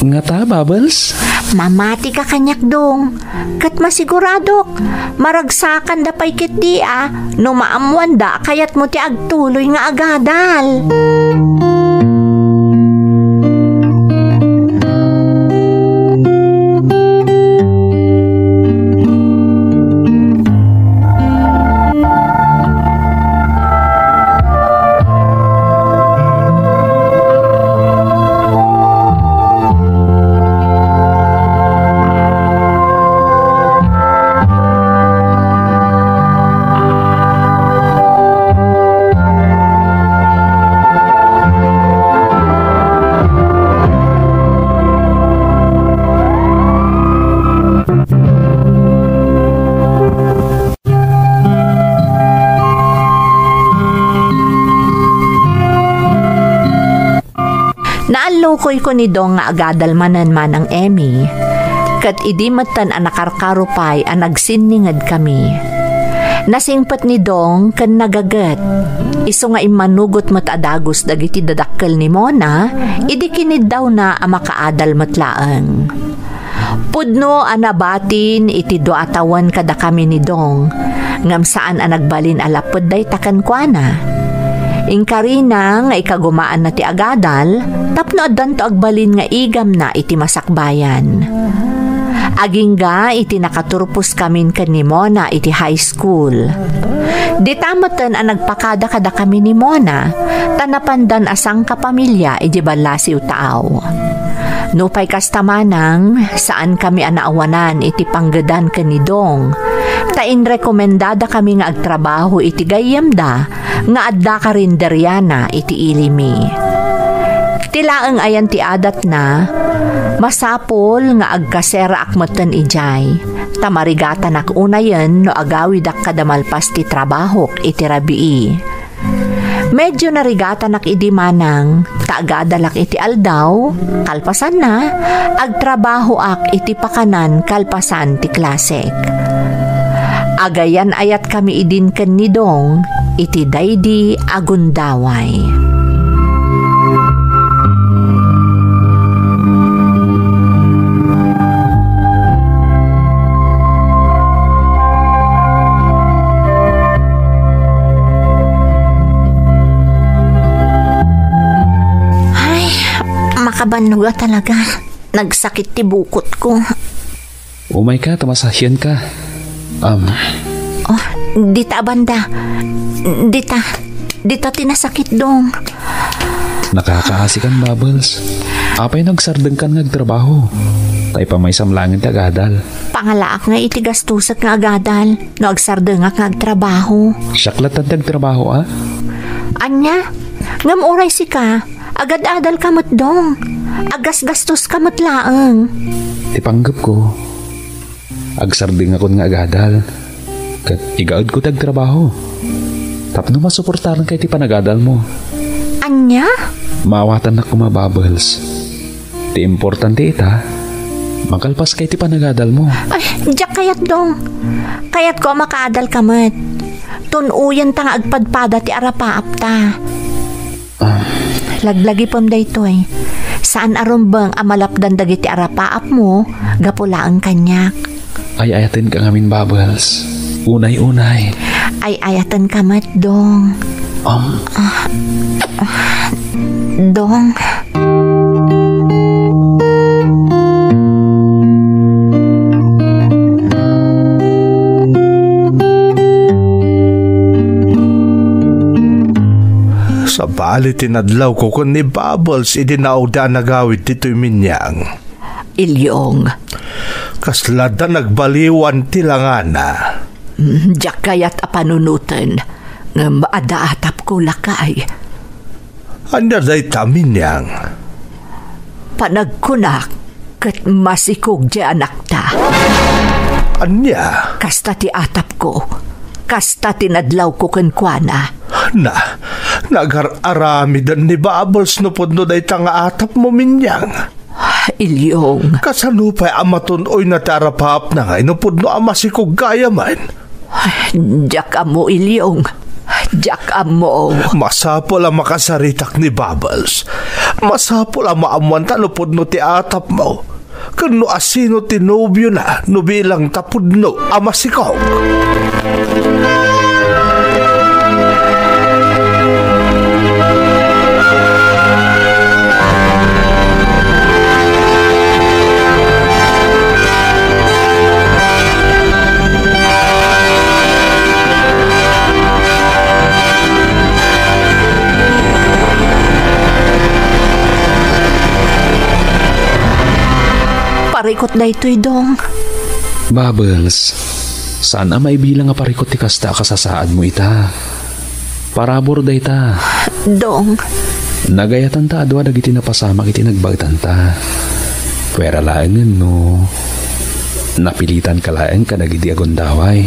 Ngata, Bubbles? Mamatika kaniak, Dong. Ket masiguradok, maragsakanda pay ketdi a no maammoanda a kayatmo ti agtuloy nga agadal. Naallukoyko ni Dong nga agadal manen, Manang Emmy, ket idi metten a nakarkaro pay a nagsinningedkami. Nasingpet ni Dong ken nagaget, isu nga immanugot met a dagus dagiti dadakkel ni Mona idi kiniddawna a makaadal met laeng. Pudno a nabatin iti dua a tawen kadakami ni Dong, ngem saan a nagbalin a lapped dayta kenkuana. Inkarina nga ikagumaanna ti agadal tapno addanto agbalin nga igamna iti masakbayan. Agingga iti nakaturposkamin ken ni Mona iti high school. Dita metten a nagpakada kadakami ni Mona, ta napandan a sangkapamilia iti ballasiw taaw. Nupay kasta manang, saankami a naawanan iti panggedan ken ni Dong, ta inrekomendadakami nga agtrabaho iti gayyemda nga adda karinderiana iti ilimi. Ti laeng ayan ti adatna, masapul nga agkaseraak metten idiay, ta marigatanak unayen no agawidak kada malpas ti trabahok iti rabii. Medyo narigatanak idi manang, ta agadalak iti aldaw, kalpasanna, agtrabahoak iti pakanan kalpasan ti klasek. Agayan-ayatkami idin ken ni Dong iti daydi a gundaway. Ay, makabannog a talaga. Nagsakit ti bukotko. Umayka, ta masasianka. Am. Oh, dita a banda. Dita. Dita ti nasakit, Dong. Nakakaasikan, Bubbles. Apay no agsardengkan nga agtrabaho? Ta ipamaysam laengen ti agadal. Pangalaak nga iti gastusek nga agadal no agsardengak nga agtrabaho. Siak latta ti agtrabaho, a? Ania? Ngem uray sika, agad-adalka met, Dong. Aggasgastoska met laeng. Ti panggepko, agsardengakon nga agadal. Ket igaedko ti agtrabaho tapno masuportaranka iti panagadalmo. Ania? Maawatannak koma, Bubbles. Ti importante ita, makalpaska iti panagadalmo. Ay, diak kayat, Dong. Kayatko a makaadalka met. Tun-oyenta nga agpadpada ti arapaapta. Ah. Laglagipem daytoy. Saan a rumbeng a malapdan dagiti arapaapmo gapu laeng kaniak. Ay-ayatenka ngamin, Bubbles. Unay-unay. Ay-ayatenka met, Dong. Um. Ah, ah, Dong. Sabali ti nadlawko ken ni Bubbles idi naawda a nagawid ditoy Minyang. Ilyong. Kasla da nagbaliwan ti langana. Mm, diak kayat a panunoten, ngem adda atapko, lakay. Ania dayta, Minyang? Panagkunak ket masikog ti anakta. Ania? Kasta ti atapko, kasta ti nadlawko kenkuana. Na, nagar-aramiden ni Bubbles no pudno dayta nga atapmo, Minyang. Ilyong. Kasano pay a matun-oyna ti arapaapna ngay no pudno a masikog gayamen? Diak ammo, Ilyong. Diak ammo. Masapul a makasaritak ni Bubbles. Masapul a maammoanta no pudno ti atapmo. Ken no asino ti nobiona no bilang ta pudno a masikog. Parikut daytoy, Dong. Bubbles, saan a maibilang a parikut ti kasta a kasasaadmo ita. Parabur dayta. Dong. Nagayatanta a dua dagiti napasamak iti nagbaetanta. Puera laengen no napilitanka laeng kadagidi a gundaway.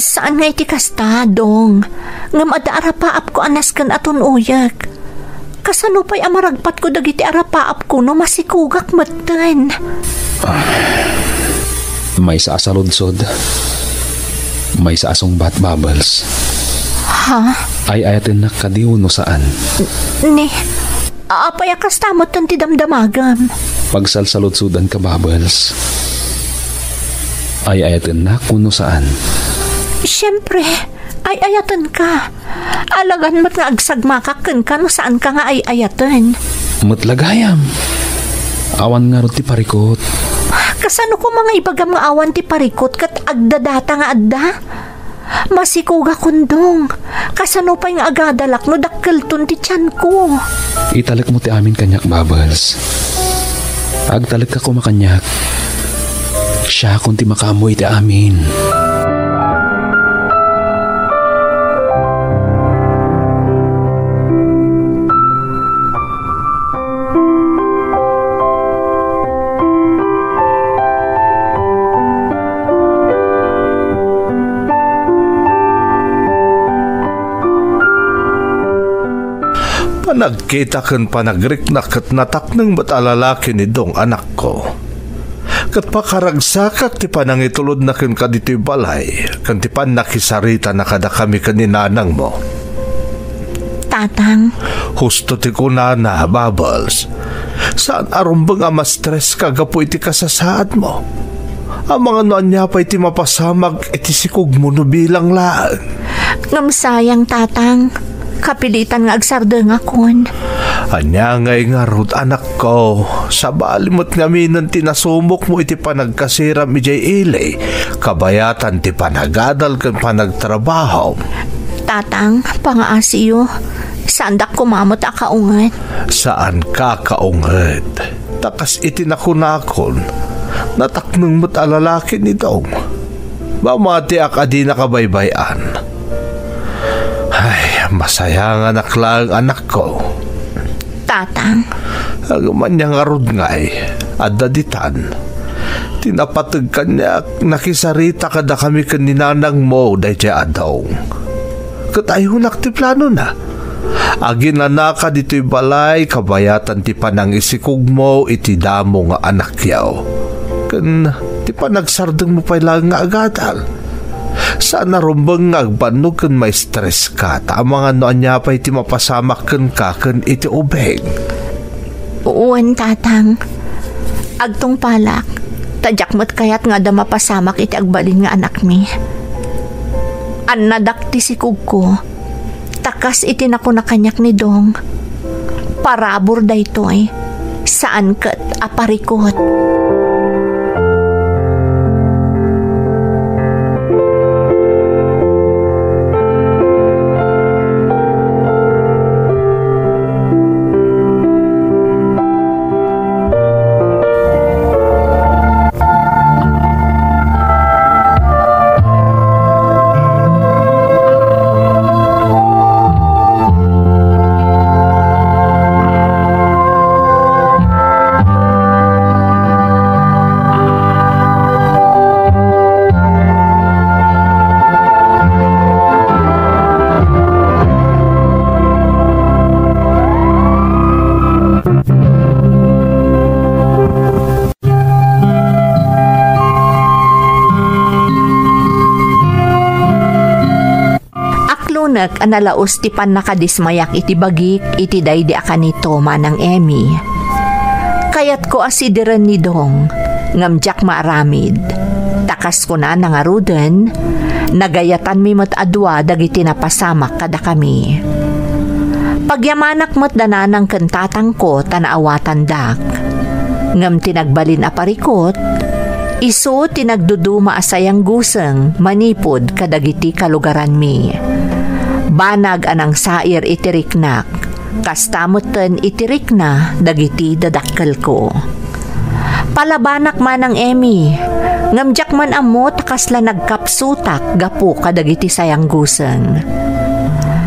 Saan nga iti kasta, Dong. Ngem adda arapaapko a nasken a tun-oyek. Kas Kasano pay a maragpatko dagiti arapaapko no masikugak metten? Ah, maysa a saludsod, maysa a sungbat, Bubbles. Ha? Ay-ayatennak kadi wenno saan? Ni, apay a kasta metten ti damdamagam? Pagsalsaludsodanka, Bubbles. Ay-ayatennak wenno saan? Siyempre, ay-ayatenka. Alagan met nga agsagmakak kenka no saanka nga ay-ayaten. Met la gayam. Awan ngarud ti parikut. Kasano koma nga ibagam nga awan ti parikut ket agdadata nga adda? Masikugakon, Dong. Kasano pay nga agadalak no dakkelton ti tianko? Italekmo ti amin kaniak, Bubbles. Agtalekka koma kaniak. Siakon ti makaammo iti amin. Panagkita ken panagrikna ket natakneng met a lalaki ni Dong, anakko. Ket pakaragsakak ti panangitulodna kenka ditoy balay, ken ti pannakisaritana kadakami ken ni nanangmo. Tatang. Husto ti kunana, Bubbles. Saan a rumbeng a ma-stress ka gapu iti kasasaadmo. Amangan no ania pay ti mapasamak iti sikugmo no bilang laeng. Ngem sayang, Tatang. Kapilitan nga agsardengakon. Ania ngay ngarud, anakko? Sabali met ngaminen ti nasumokmo iti panagkasiram idiay ili, kabayatan ti panagadal ken panagtrabahom. Tatang, pangaasiyo. Saandak koma met a kaunget. Saanka kaunget. Ta kas iti nakunakon, natakneng met a lalaki ni Dong. Mamatiak a dinaka baybay-an. Ay, masayanganak laeng, anakko. Tatang. Ngem ania ngarud ngay, adda ditan. Ti napateg kaniak, nakisarita kadakami ken ni nanangmo daydiay a Dong. Ket ayonak ti planona. Aginanaka ditoy balay kabayatan ti panangisikugmo iti damo nga anakyo. Ken ti panagsardengmo pay laeng nga agadal. Saan a rumbeng nga agbannog ken ma-stress ka, ta amangan no ania pay ti mapasamak kenka ken iti ubing. Wen, Tatang. Agtungpalak, ta diak met kayat nga adda mapasamak iti agbalin nga anakmi. Annadak ti sikugko, ta kas iti nakuna kaniak ni Dong, parabur daytoy, saan ket a parikut. Aklonek a nalaus ti pannakadismayak iti bagik iti daydi a kanito, Manang Emmy. Kayatko a sidiren ni Dong, ngem diak maaramid. Ta kas kunana ngaruden, nagayatanmi met a dua dagiti napasamak kadakami. Pagyamanak met da nanang ken tatangko ta naawatandak. Ngem ti nagbalin a parikut, isu ti nagduduma a sayangguseng manipud kadagiti kalugaranmi. Banag a nangsair iti riknak, kasta metten iti rikna dagiti dadakkelko. Palabanak, Manang Emmy, ngem diak man ammo ta kasla nagkapsutak gapu kadagiti sayangguseng.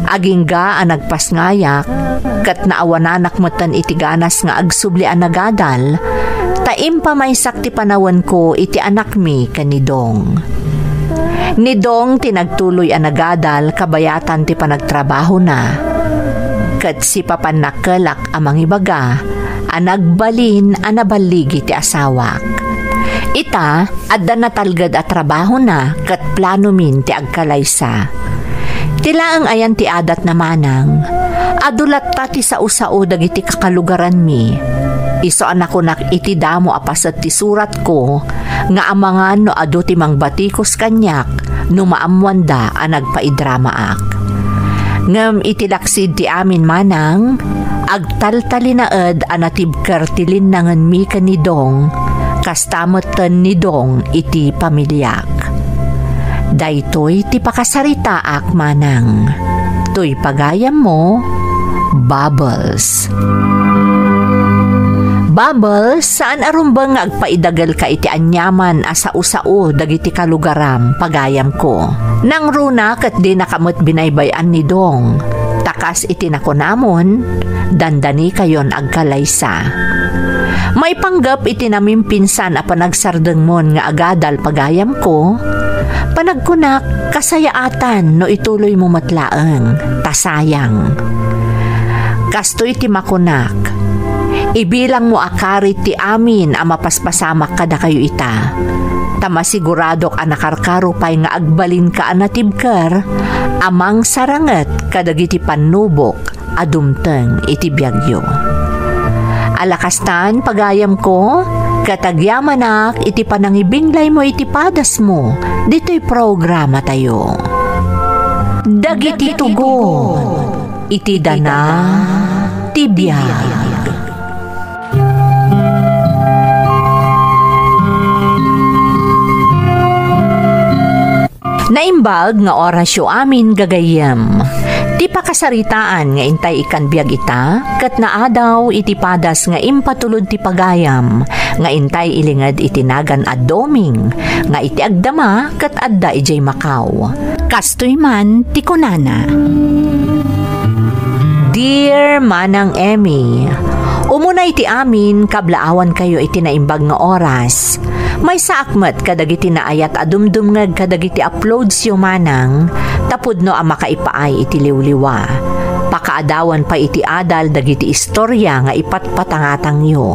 Agingga a nagpasngayak, ket naawananak metten iti ganas nga agsubli a nagadal, ta impamaysak ti panawenko iti anakmi ken ni Dong. Ni Dong ti nagtuloy a nagadal kabayatan ti panagtrabahona. ket sipapan nakkelak a mangibaga a nagbalin a naballigi ti asawak. Ita, adda natalged a trabahona ket planomin ti agkalaysa. Ti laeng ayan ti adatna, manang, adu latta ti sao-sao dagiti kakalugaranmi. Isu a nakunak iti damo a paset ti suratko nga amangan no adu ti mangbatikos kaniak no maammoanda a nagpaidamaak. Ngem iti laksid ti amin, manang, agtaltalinaed a natibker ti linnangenmi ken ni Dong, kasta metten ni Dong iti pamiliak. Daytoy ti pakasaritaak, manang. Toy pagayammo, Bubbles. Bubbles, saan a rumbeng nga agpaidagelka iti aniaman a sao-sao dagiti kalugaram, pagayamko. Nangruna ket dinaka met binaybay-an ni Dong. Ta kas iti nakunamon, dandanikayon agkalaysa. Maipanggep iti namimpinsan a panagsardengmon nga agadal, pagayamko, panagkunak, kasayaatan no ituloymo met laeng, ta sayang. Kastoy ti makunak, ibilangmo a karit ti amin a mapaspasamak kadakayo ita, ta masiguradok a nakarkaro pay nga agbalinka a natibker a mangsaranget kadagiti pannubok a dumteng iti biagyo. Ala kastan, pagayamko, ket agyamanak iti panangibinglaymo iti padasmo ditoy programatayo. Dagiti tugon iti dana ti biag. Naimbag nga orasyo amin, gagayyem. Ti pakasaritaan nga intay ikkan biag ita, ket naadaw iti padas nga impatulod ti pagayam, nga intay ilinged iti nagan a Doming, nga iti agdama ket adda idiay Macau. Kastoy man ti kunana. Dear Manang Emmy, umuna iti amin, kablaawankayo iti naimbag nga oras. Maysaak met kadagiti naayat a dumdumngeg kadagiti uploadsyo, manang, ta pudno a makaipaay iti liwliwa. Pakaadawan pay iti adal dagiti istorya nga ipatpatangatangyo.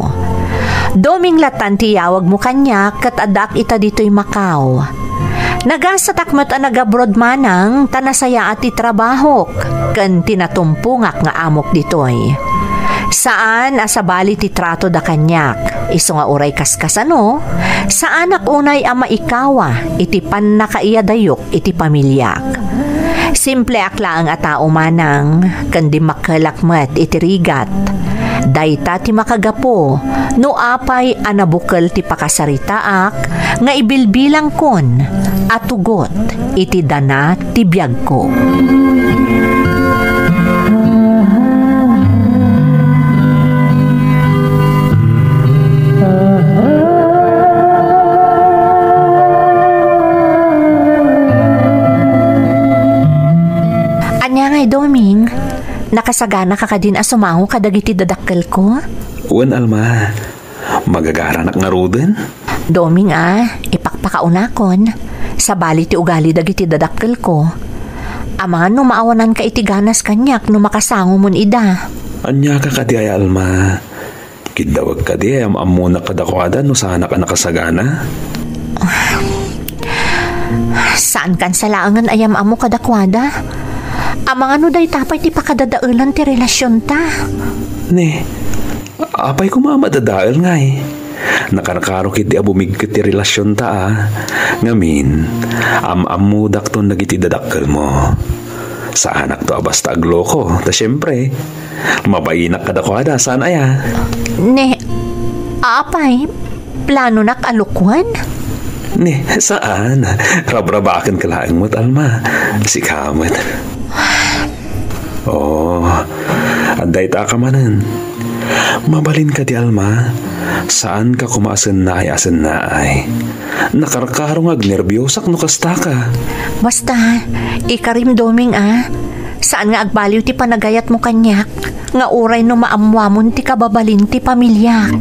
Doming lattan ti iyawagmo kaniak ket addaak ita ditoy Macau. Nagasatak met a nagabroad, manang, ta nasayaat ti trabahok ken ti natumpongak nga amok ditoy. Saan a sabali ti tratoda kaniak, isu nga uray kaskasano, saanak unay a maikawa iti pannakaiyadayok iti pamiliak. Simpleak laeng a tao, manang, ken dimmakkelak met iti rigat. Dayta ti makagapu no apay a nabukel ti pakasaritaak nga ibilbilangkon a tugot iti dana ti biagko. Ania ngay, Doming? Nakasaganaka kadin a sumango kadagiti dadakkelko? Wen, Alma. Magagaranak ngaruden? Doming a, ipakpakaunakon. Sabali ti ugali dagiti dadakkelko. Amangan no maawananka iti ganas kaniak no makasangomon ida. Aniaka kadi ay, Alma? Kiddawek kadi ay am-ammonak kadakuada no saanak a nakasagana? Saankan sa laengen a yam-ammo kadakuada. Amangan no dayta pay ti pakadadaelan ti relasionta. Ne, apay koma a madadael ngay? Nakarkaro ketdi a bumigket ti relasionta a. Ngamin, am-ammodakton dagiti dadakkelmo. Saanakto a basta agloko, ta siempre, mabainak kadakuada, saan aya? Ne, apay, planonak a lokoen? Ne, saan. Rabrabaken ka laeng met, Alma. Sika met. Oh, adda ita ka manen. Mabalin kadi, Alma. Saanka koma a sennaay a sennaay. Nakarkaro nga agnerbiosak no kastaka. Basta, ikarim, Doming a. Saan nga agbaliw ti panagayatmo kaniak, nga uray no maammuamon ti kababalin ti pamiliak.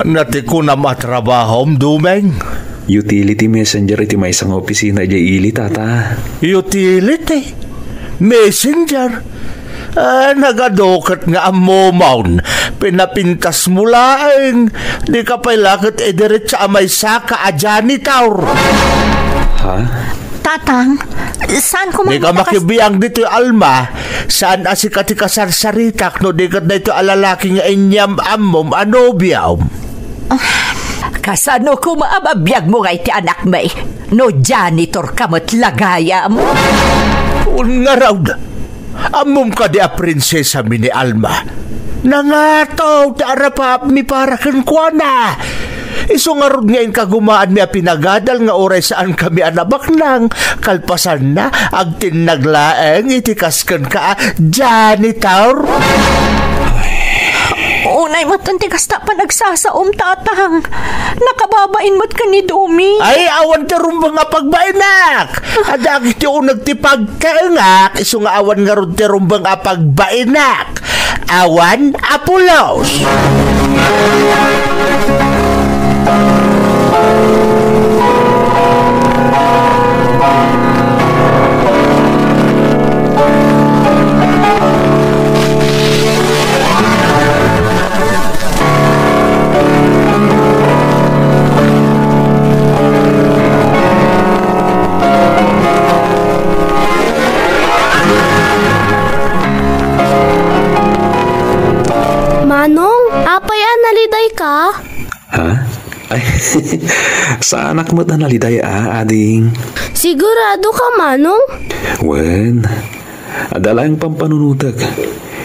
Ania ti kunam a trabahom, Doming? Utility messenger iti maysa nga opisina idiay ili, Tata. Utility? Messenger? Ah, nagadu ket nga ammomon. Pinapintasmo laeng. Dika pay la ket idiretsa a maysaka a janitor. Ha? Tatang, saan ko Dika makibiang ditoy, Alma. Saan a sika ti kasarsaritak no di ket daytoy a lalaki nga inyam-ammom a nobiom. Kasano koma a mabiagmo nga iti anakmi? No janitor ka met la gayam? Wen ngarud, ammom kadi a prinsesami ni Alma? Nangato ti arapapmi para kenkuana. Isu ngarud nga inkagumaanmi a pinagadal nga uray saankami a nabaknang, kalpasanna, agtinnag laeng iti kas kenka a janitor. Unay met ti kasta panagsasaom, Tatang. Nakababain met ken ni Doming. Ay, awan ti rumbeng a pagbainak. Adda dagiti uneg ti pagkaengak, isu nga awan ngarud ti rumbeng a pagbainak. Awan a pulos. Manong, apay a nalidayka? Ha? Ay, saanak met a naliday a, ading. Sigurado ka, Manong? Wen, adda laeng pampanunotek.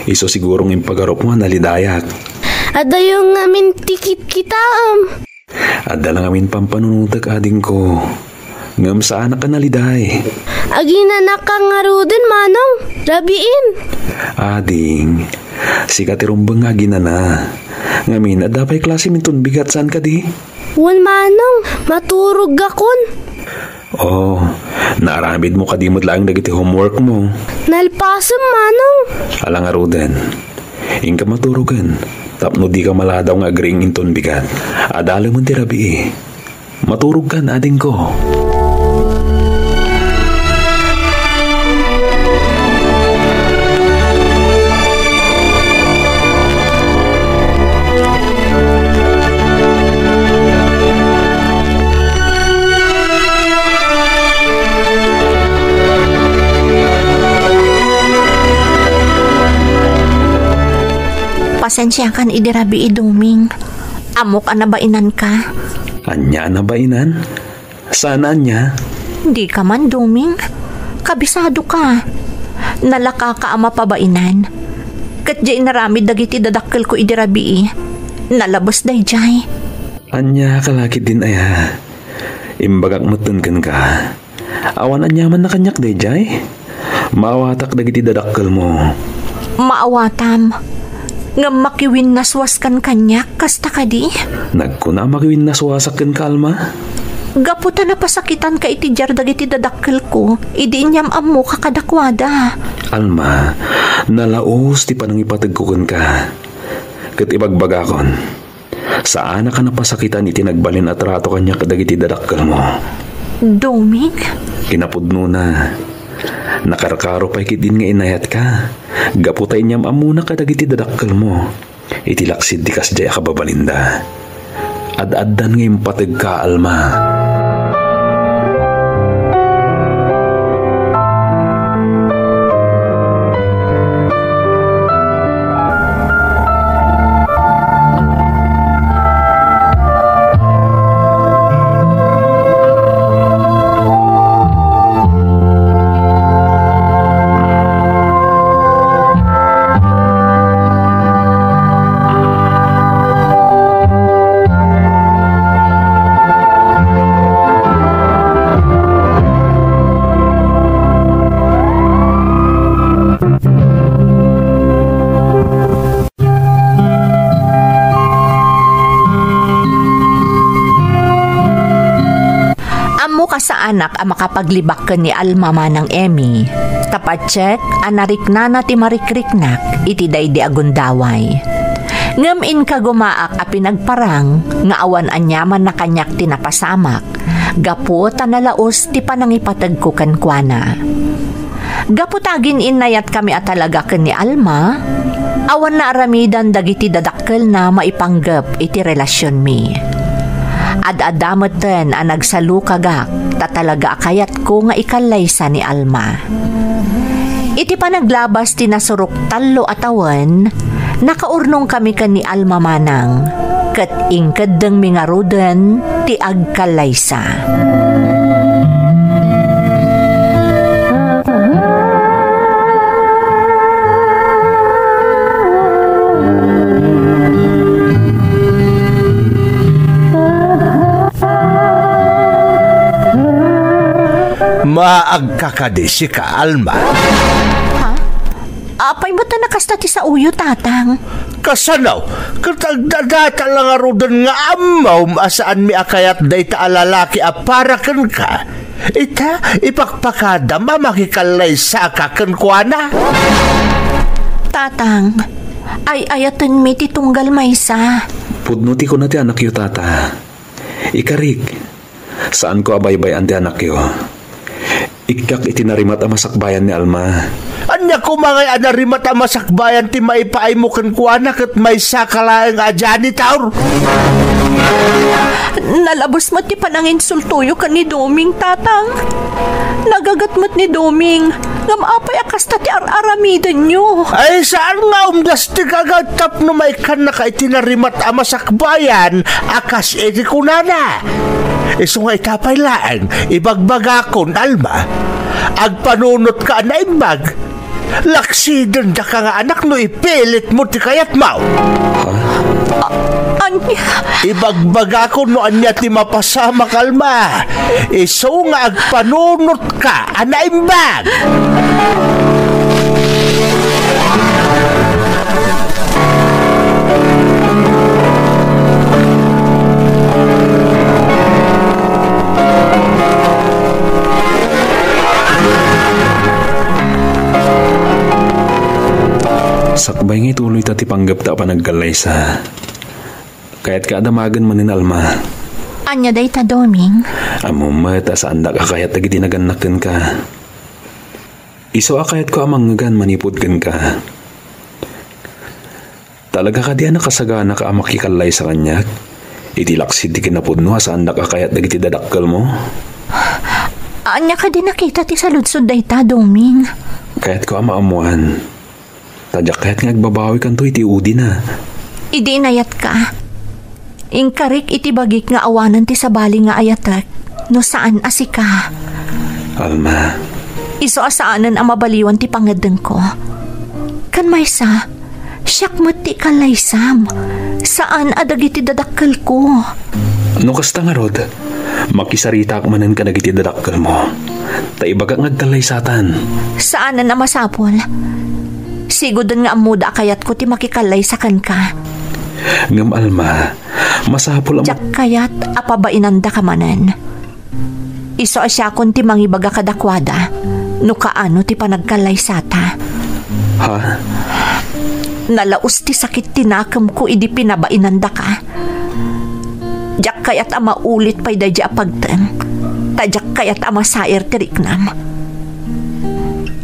Isu siguro nga impagarupmo a nalidayak. Adayo ngamin ti kitkitaem. Adda la ngamin pampanunotek, adingko. Ngem saanak a naliday. Aginanaka ngaruden, Manong. Rabiin. Ading, sika ti rumbeng nga aginana. Ngamin, adda pay klasem inton bigat, saan kadi? Wen, Manong. Maturog gakon. Oh, naaramidmo kadi met laeng dagiti homeworkmo? Nalpasem, Manong. Ala ngaruden. Inka maturogen, tapno dika maladaw nga agriing inton bigat. Adalemen ti rabii. Maturogkan, adingko. Pasensiakan idi rabii, Doming. Ammok a nabainanka. Ania a nabainan? Saan ania? Dika man, Doming. Kabisadoka. Nalakaka a mapabainan. Ket diay inaramid dagiti dadakkelko idi rabii. Nalabes daydiay. Ania ka la ketdin aya? Imbagak metten kenka. Awan aniamanna kaniak daydiay? Maawatak dagiti dadakkelmo. Maawatam. Ngem makiwinnaswaskan kaniak, kasta kadi? Nagkuna a makiwinnaswasak kenka, Alma? Gapu ta napasakitanka iti diar dagiti dadakkelko, idi inyam-ammoka kadakuada. Alma, nalaus ti panangipategko kenka. Ket ibagbagakon, saanak a napasakitan iti nagbalin a trato kaniak dagiti dadakkelmo. Doming? Kinapudnona, nakarkaro pay ketdin nga inayatka, gapu ta inyam-ammona kadagiti dadakkelmo. Iti laksid ti kasdiay a kababalinda, ad-addan nga impategka, Alma. Ammo kasaanak a makapaglibak ken ni Alma, Manang Emmy, ta patiek a nariknana ti marikriknak iti daydi a gundaway. Ngem inkagumaak a pinagparang nga awan aniamanna kaniak ti napasamak, gapu ta nalaus ti panangipategko kenkuana. Gapu ta agin-innayatkami a talaga ken ni Alma, awan naaramidan dagiti dadakkelna maipanggep iti relasionmi. Ad-adda metten a nagsalukagak ta talaga a kayatko nga ikallaysa ni Alma. Iti panaglabas ti nasurok tallo a tawen, nakaurnongkami ken ni Alma manang, ket inkeddengmi ngaruden ti agkallaysa. Maagka kadi sika, Alma? Ha? Apay met a nakasta ti saoyo, Tatang? Kasano? Ket agdadata la ngaruden nga ammom a saanmi a kayat dayta a lalaki a para kenka. Ita, ipakpakadam a makikallaysa ka kenkuana. Tatang, ay-ayatenmi ti tunggal maysa. Pudno ti kuna ti anakyo, Tata. Ikarik, saanko a baybay-an ti anakyo. Ikkat iti narimat a masakbayan ni Alma. Ania koma ngay a narimat a masakbayan ti maipaaymo kenkuana ket maysaka laeng a janitor? Nalabes met ti pananginsultoyo ken ni Doming, Tatang. Nagaget met ni Doming. Ngem apay a kasta ti ar-aramidenyo? Ay, saan nga umdas ti gagat tapno maikannaka iti narimat a masakbayan a kas iti kunana. Isu nga ita pay laeng, ibagbagakon, Alma, agpanunotka a naimbag. Laksidendaka nga anak no ipilitmo ti kayatmo. Ha? A-, ania? Ibagbagakon no ania ti mapasamak, Alma. Isu nga agpanunot ka a naimbag. Sakbay nga ituloyta ti panggepta a panagkallaysa. Kayatka a damagen manen, Alma. Ania dayta, Doming? Ammom met a saandak a kayat dagiti nagannak kenka. Isu a kayatko a mangngegan manipud kenka. Talaga kadi a nakasaganak a makikallaysa kaniak? Iti laksid ti kinapudno a saandak a kayat dagiti dadakkelmo? Ania kadi nakita ti saludsod dayta, Doming? Kayatko a maammoan. Ta diak kayat nga agbabawikanto iti udina. Idi inayatka, inkarik iti bagik nga awanen ti sabali nga ayatek no saan a sika. Alma. Isu a saanen a mabaliwan ti pangeddengko. Ken maysa, siak met ti ikallaysam, saan a dagiti dadakkelko. No kasta ngarud, makisaritaak manen kadagiti dadakkelmo. Ta ibagak nga agkallaysatan. Saanen a masapul. Siguden nga ammoda a kayatko ti makikallaysa kenka. Ngem, Alma, masapul a ma- Diak kayat a pabainandaka manen. Isu a siakon ti mangibaga kadakuada no kaano ti panagkallaysata. Ha? Nalaus ti sakit ti nakemko idi pinabainandaka. Diak kayat a maulit pay daydiay a pagteng, ta diak kayat a masair ti riknam.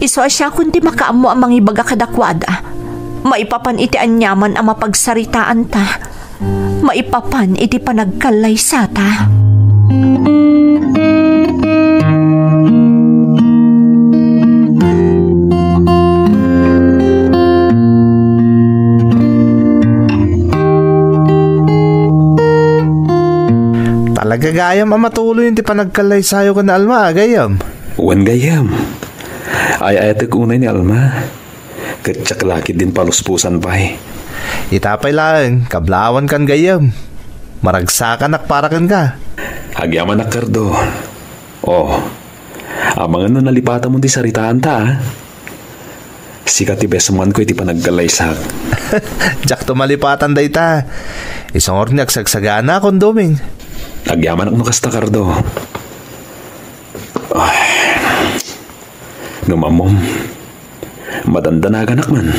Isu a siakon ti makaammo a mangibaga kadakuada maipapan iti aniaman a mapagsaritaanta, maipapan iti panagkallaysata. Talaga gayam a matuloy ti panagkallaysayo ken ni Alma, a gayyem? Wen, gayyem. Ay-ayatek unay ni Alma. Ket diak la ketdin paluspusan pay. Ita pay laeng, kablawankan, gayyem. Maragsakanak para kenka. Agyamanak, Cardo. Oh, amangan no nalipatamon ti saritaanta, a? Sika ti besmoanko iti panagkallaysak. Diakto malipatan dayta. Isu ngarud nga agsagsaganakon, Doming. Agyamanak no kasta, Cardo. Ay. Ngem ammom, madandanaganak man.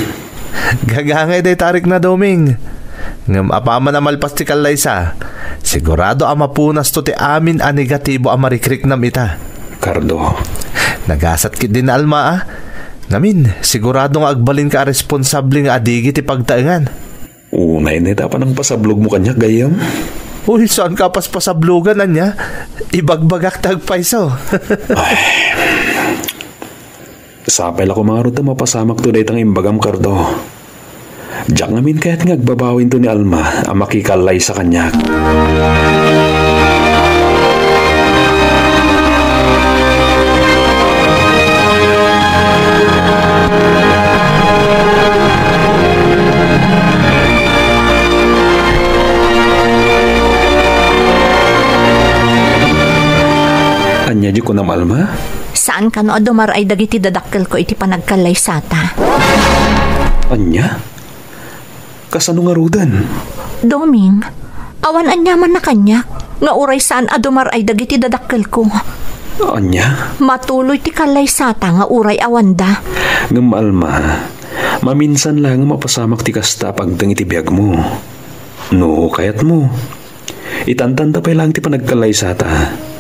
Gagangay dayta a rikna, Doming. Ngem apaman a malpas ti kallaysa, sigurado a mapunasto ti amin a negatibo a marikriknam ita. Cardo. Nagasat ketdi ni Alma, a. Ngamin, sigurado nga agbalinka a responsable nga adigi ti pagtaengan. Unay ne ta panangpasablogmo kaniak, gayyem? Uy, saanka a paspasablogan, ania? Ibagbagak ta agpayso. Ay. Sapay la koma ngarud ta mapasamakto dayta nga imbagam, Cardo. Diak ngamin kayat nga agbabawinto ni Alma a makikallaysa kaniak. Ania di kunam, Alma? Saan kano a dumar-ay dagiti dadakkelko iti panagkallaysata. Ania? Kasano ngaruden? Doming, awan aniamanna kaniak nga uray saan a dumar-ay dagiti dadakkelko. Ania? Matuloy ti kallaysata nga uray awanda. Ngem, Alma, maminsan laeng a mapasamak ti kasta a pagteng iti biagmo. No kayatmo, itantanta pay laeng ti panagkallaysata.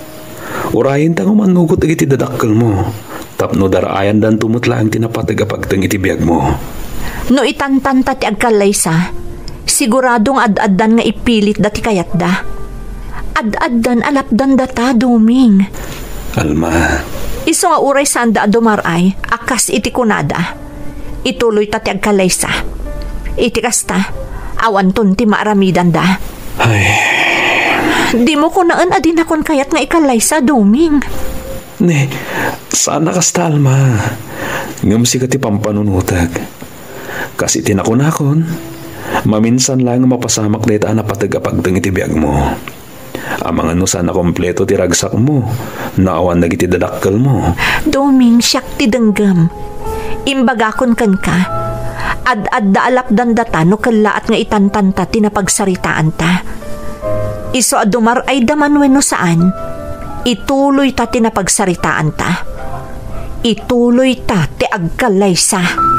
Urayenta nga umanugot dagiti dadakkelmo, tapno dar-ayandanto met laeng ti napateg a pagteng iti biagmo. No itantanta ti agkallaysa, sigurado nga ad-addan nga ipilitda ti kayatda. Ad-addan a lapdandata, Doming. Alma. Isu nga uray saanda a dumar-ay, a kas iti kunada. Ituloyta ti agkallaysa. Iti kasta, awanton ti maaramidanda. Ay. Dimo kunaen a dinakon kayat nga ikallaysa, Doming. Ne, saan a kasta, Alma. Ngem sika ti pampanunotek. Kas iti nakunakon, maminsan laeng a mapasamak dayta a napateg a pagteng iti biagmo. Amangan no saan a kompleto ti ragsakmo, no awan dagiti dadakkelmo. Doming, siak ti denggem. Imbagakon kenka, ad-adda a lapdandata no kellaat nga itantanta ti napagsaritaanta. Isu a dumar-ayda man wenno saan, ituloyta ti napagsaritaanta. Ituloyta ti agkallaysa.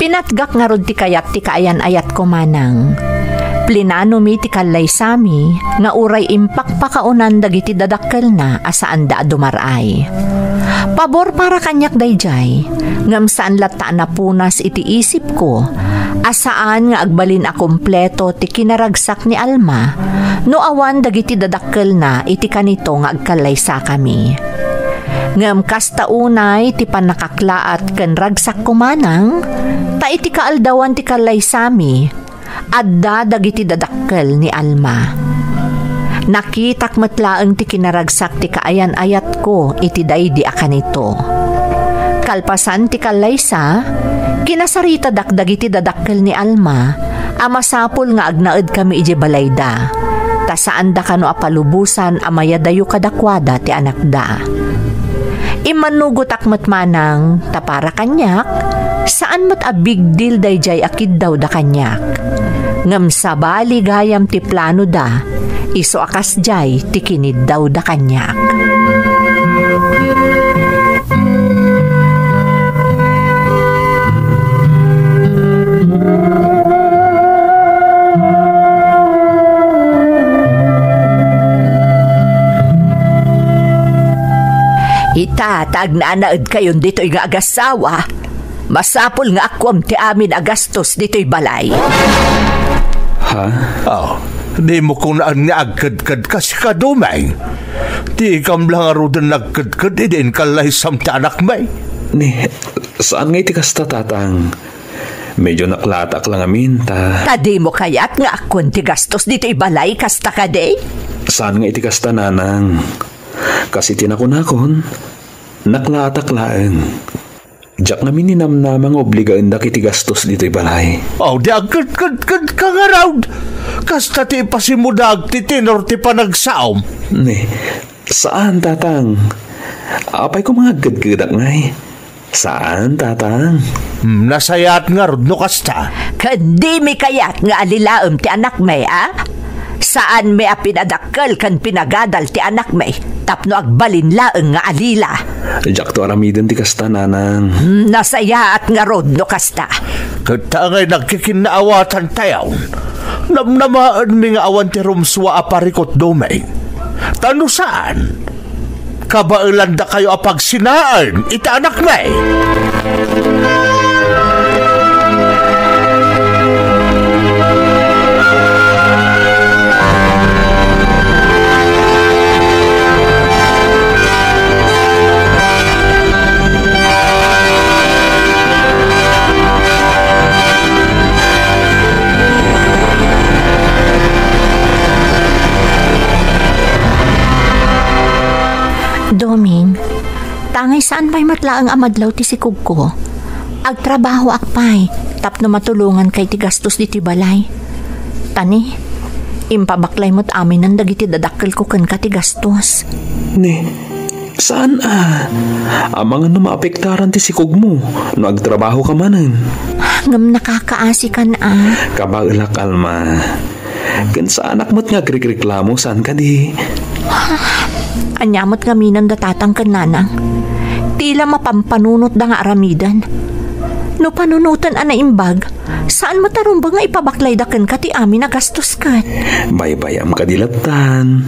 Pinatgak ngarud ti kayat ti kaayan-ayatko, manang. Plinanomi ti kallaysami nga uray impakpakaonan dagiti dadakkelna a saanda a dumar-ay. Pabor para kaniak daydiay, ngem saan latta a napunas iti isipko a saan nga agbalin a kompleto ti kinaragsak ni Alma no awan dagiti dadakkelna iti kanito nga agkallaysakami. Ngem kasta unay ti pannakaklaat ken ragsakko manang, ta iti kaaldawan ti kallaysami, adda dagiti dadakkel ni Alma. Nakitak met laeng ti kinaragsak ti kaayan-ayatko iti daydi a kanito. Kalpasan ti kallaysa, kinasaritadak dagiti dadakkel ni Alma a masapul nga agnaedkami idiay balayda, ta saanda kano a palubosan a mayadayo kadakuada ti anakda. Immannugotak met manang, ta para kaniak, saan met a big deal daydiay a kiddawda kaniak. Ngem sabali gayam ti planoda, isu a kasdiay ti kiniddawda kaniak. Ita, ta agnanaedkayon ditoy nga agassawa, masapul nga akkuam ti amin a gastos ditoy balay. Ha? Oh, dimo kunaen nga agkedked kas kadumeng. Ti ikam la ngaruden nagkedked idi inkallaisaam ti anakmi. Ni, saan nga iti kasta, Tatang. Medyo naklatak la ngamin, ta. Ta dimo kayat nga akkuen ti gastos ditoy balay, kasta kadi? Saan nga iti kasta, Nanang. Kas iti nakunakon, naklatak laeng. Diak ngamin ninamnama nga obligaendak iti gastos ditoy balay. Aw, di agkedkedkedka ngarud. Kasta ti ipasimuda ti tenor ti panagsaom. Ni, saan, Tatang. Apay koma nga agkedkedak ngay? Saan, Tatang. Hmm, nasayaat ngarud no kasta. Ket dimi kayat nga alilaem ti anakmi, a? Saanmi a pinadakkel ken pinagadal ti anakmi tapno agbalin laeng nga alila. Diakto aramiden ti kasta, Nanang. Hmm, nasayaat ngarud no kasta. Ket ta ngay nagkikinnaawatan tayon, namnamaenmi nga awan ti rumsua a parikut, Doming. Ta no saan, kabaelandakayo a pagsinaen iti anakmi. Doming, tangay saan pay met laeng a madlaw ti sikogko. Agtrabahoak pay tapno matulonganka iti gastos ditoy balay. Ta ni, impabaklay met aminen dagiti dadakkelko kenka ti gastos. Ni, saan a? Amangan no maapektaran ti sikogmo no agtrabahoka manen. Ngem nakakaasikan a. Kabaelak, Alma. Ken saanak met nga agrikreklamo, saan kadi? Ania met ngaminen da Tatang ken Nanang? Ti la mapampanunotda nga aramiden. No panunoten a naimbag, saan met a rumbeng nga ipabaklayda kenka ti amin a gastos ket. Baybay-am kadi lattan.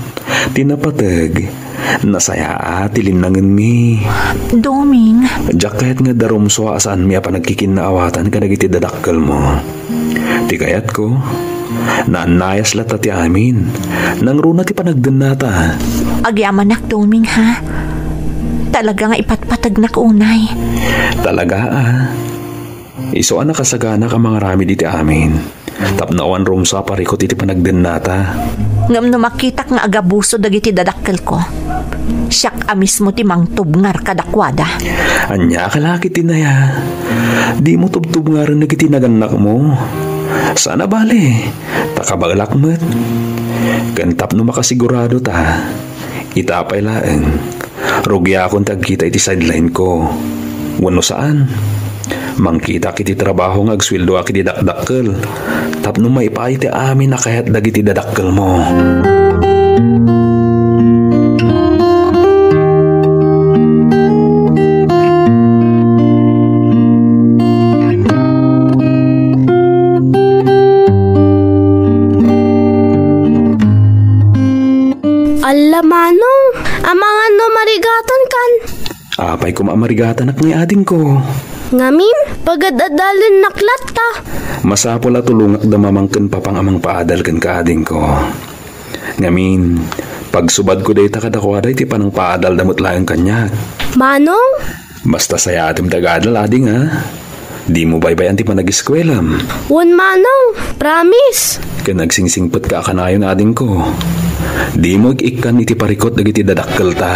Ti napateg, nasayaat ti linnangenmi. Doming. Diak kayat nga darumsua a saanmi a panagkikinnaawatan kadagiti dadakkelmo. Ti kayatko, naannayas latta ti amin. Nangruna ti panagdennata. Agyamanak, Doming, ha? Talaga nga ipatpategnak unay. Talaga a. Isu a nakasaganak a mangaramid iti amin. Tapno awan rumsua a parikut iti panagdennata. Ngem no makitak nga agabuso dagiti dadakkelko, siak a mismo ti mangtubngar kadakuada. Ania ka la ketdin aya? Dimo tubtubngaren dagiti nagannakmo. Saan a bale, ta kabaelak met. Ken tapno makasigurado ta, ita pay laeng, rugiakon ti agkita iti sideline-ko. Wenno saan, mangkitak iti trabaho nga agsueldoak iti dakdakkel tapno maipaay ti amin a kayat dagiti dadakkelmo. Alla, Manong, amangan no marigatankan. Apay koma a marigatanak ngay, adingko? Ngamin, pagad-adalennak latta. Masapul a tulongakda mamang ken papang a mangpaadal kenka, adingko. Ngamin, pagsubadko dayta kadakuada iti panangpaadalda met laeng kaniak. Manong? Basta sayaatem ti agadal, ading, a. Dimo baybay-an ti panageskuelam. Wen, Manong, promise. Ken agsingsingpetka a kanayon, adingko. Dimo ik-ikkan iti parikut dagiti dadakkelta.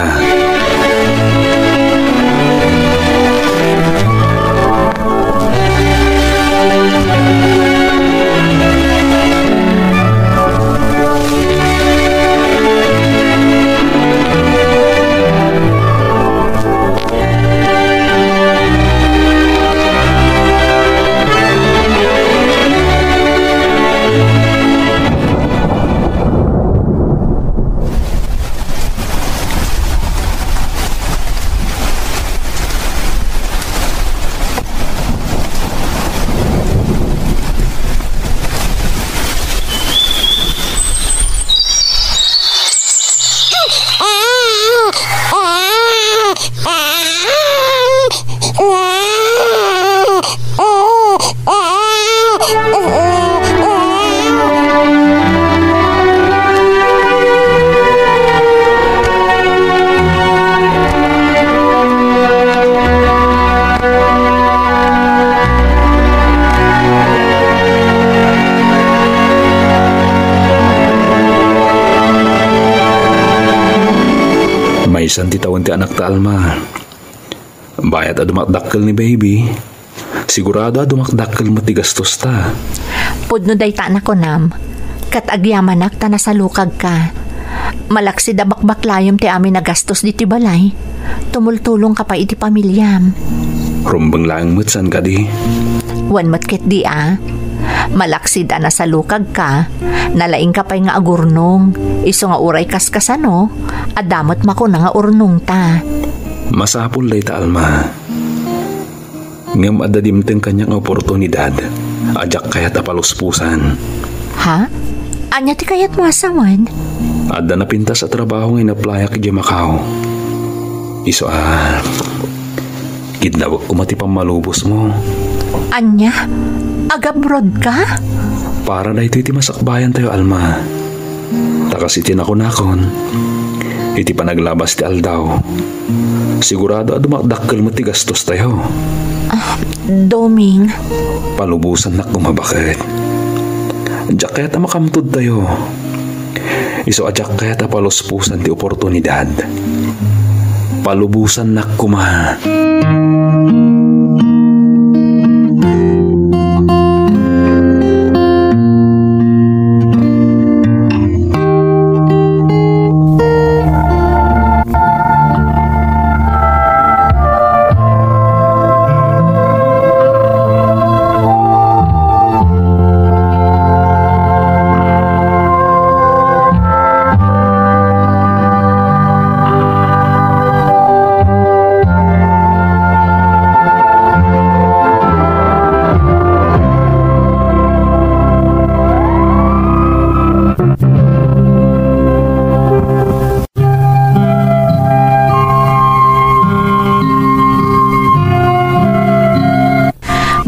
San ti tawen ti anakta, Alma. Bayat a dumakdakkel ni baby, sigurado a dumakdakkel met ti gastosta. Pudno dayta a nakunam, ket agyamanak ta nasalukagka. Malaksid a bakbaklayem ti amin a gastos ditoy balay. Tumultulongka pay iti pamiliam. Rumbeng laeng met san kadi. Wen met ketdi a. Malaksid a nasalukagka, nalaingka pay nga agurnong. Isu nga uray kaskasano, adda met makuna nga urnongta. Masapul dayta, Alma. Ngem adda dimteng kaniak nga oportunidad a diak kayat a paluspusan. Ha? Ania ti kayatmo a sawen? Adda napintas a trabaho nga inaplayak idiay Macau. Isu a, kidnawek koma ti pammalubosmo. Ania? Agabroad ka? Para daytoy ti masakbayantayo, Alma. Ta kas iti nakunakon, iti panaglabas ti aldaw, sigurado a dumakdakkel met ti gastostayo. Ah, Doming. Palubosannak koma baket. Diak kayat a makamtodtayo. Isu a diak kayat a paluspusan ti oportunidad. Palubosannak koma.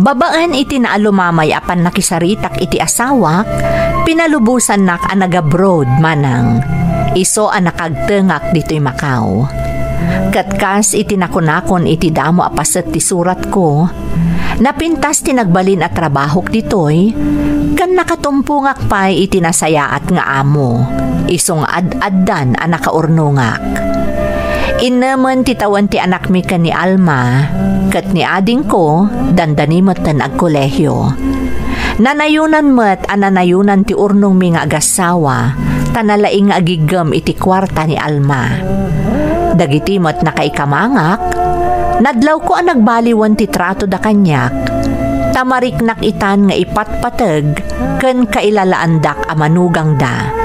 Babaen iti naalumamay a pannakisaritak iti asawak, pinalubosannak a nagabroad manang. Isu a nakagtengak ditoy Macau. Ket kas iti nakunakon iti damo a paset ti suratko, napintas ti nagbalin a trabahok ditoy, ken nakatumpongak pay iti nasayaat nga amo, isu nga ad-addan a nakaurnongak. Innemen ti tawen ti anakmi ken ni Alma, ket ni adingko, dandani metten agkolehio. Nanayonan met a nanayonan ti urnongmi nga agassawa, ta nalaing nga agiggem iti kuarta ni Alma. Dagiti met nakaikamangak, nadlawko a nagbaliwen ti tratoda kaniak, ta mariknak itan nga ipatpateg ken kailalaandak a manugangda.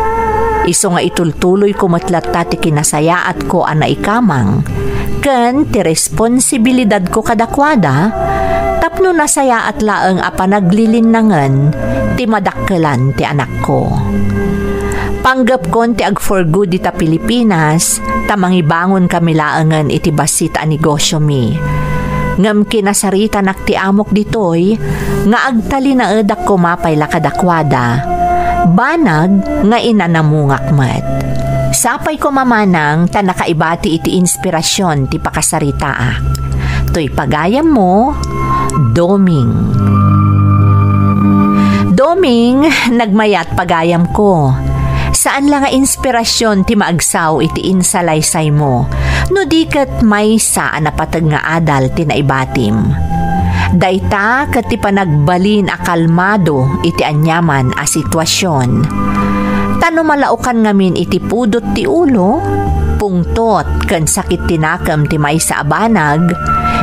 Isu nga itultuloyko met latta ti kinasayaatko a naikamang ken ti responsibilidadko kadakuada tapno nasayaat laeng a panaglilinnangen ti madakkelan ti anakko. Panggepkon ti ag-for good dita Pilipinas ta mangibangonkami laengen iti bassit a negosiomi. Ngem kinasaritanak ti amok ditoy nga agtalinaedak koma pay la kadakuada. Banag nga inanamongak met. Sapay koma manang ta nakaibati iti inspirasyon ti pakasaritaak. Toy pagayammo, Doming. Doming, nagmayat pagayamko. Saan la nga inspirasyon ti maagsao iti insalaysaymo, no di ket maysa a napateg nga adal ti naibatim. Dayta ket ti panagbalin a kalmado iti aniaman a sitwasyon. Ta no malaokan ngamin iti pudot ti ulo, pungtot ken sakit ti nakem ti maysa a banag,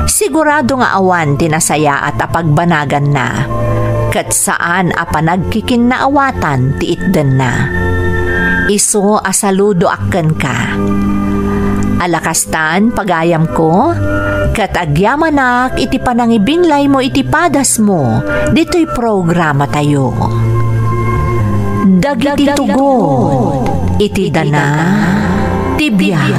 sigurado nga awan ti nasayaat a pagbanaganna, ket saan a panagkikinnaawatan ti itdenna. Isu a saludoak kenka. Ala kastan, pagayamko, ket agyamanak iti panangibinglaymo iti padasmo ditoy programatayo. Dagiti tugon iti dana ti biag.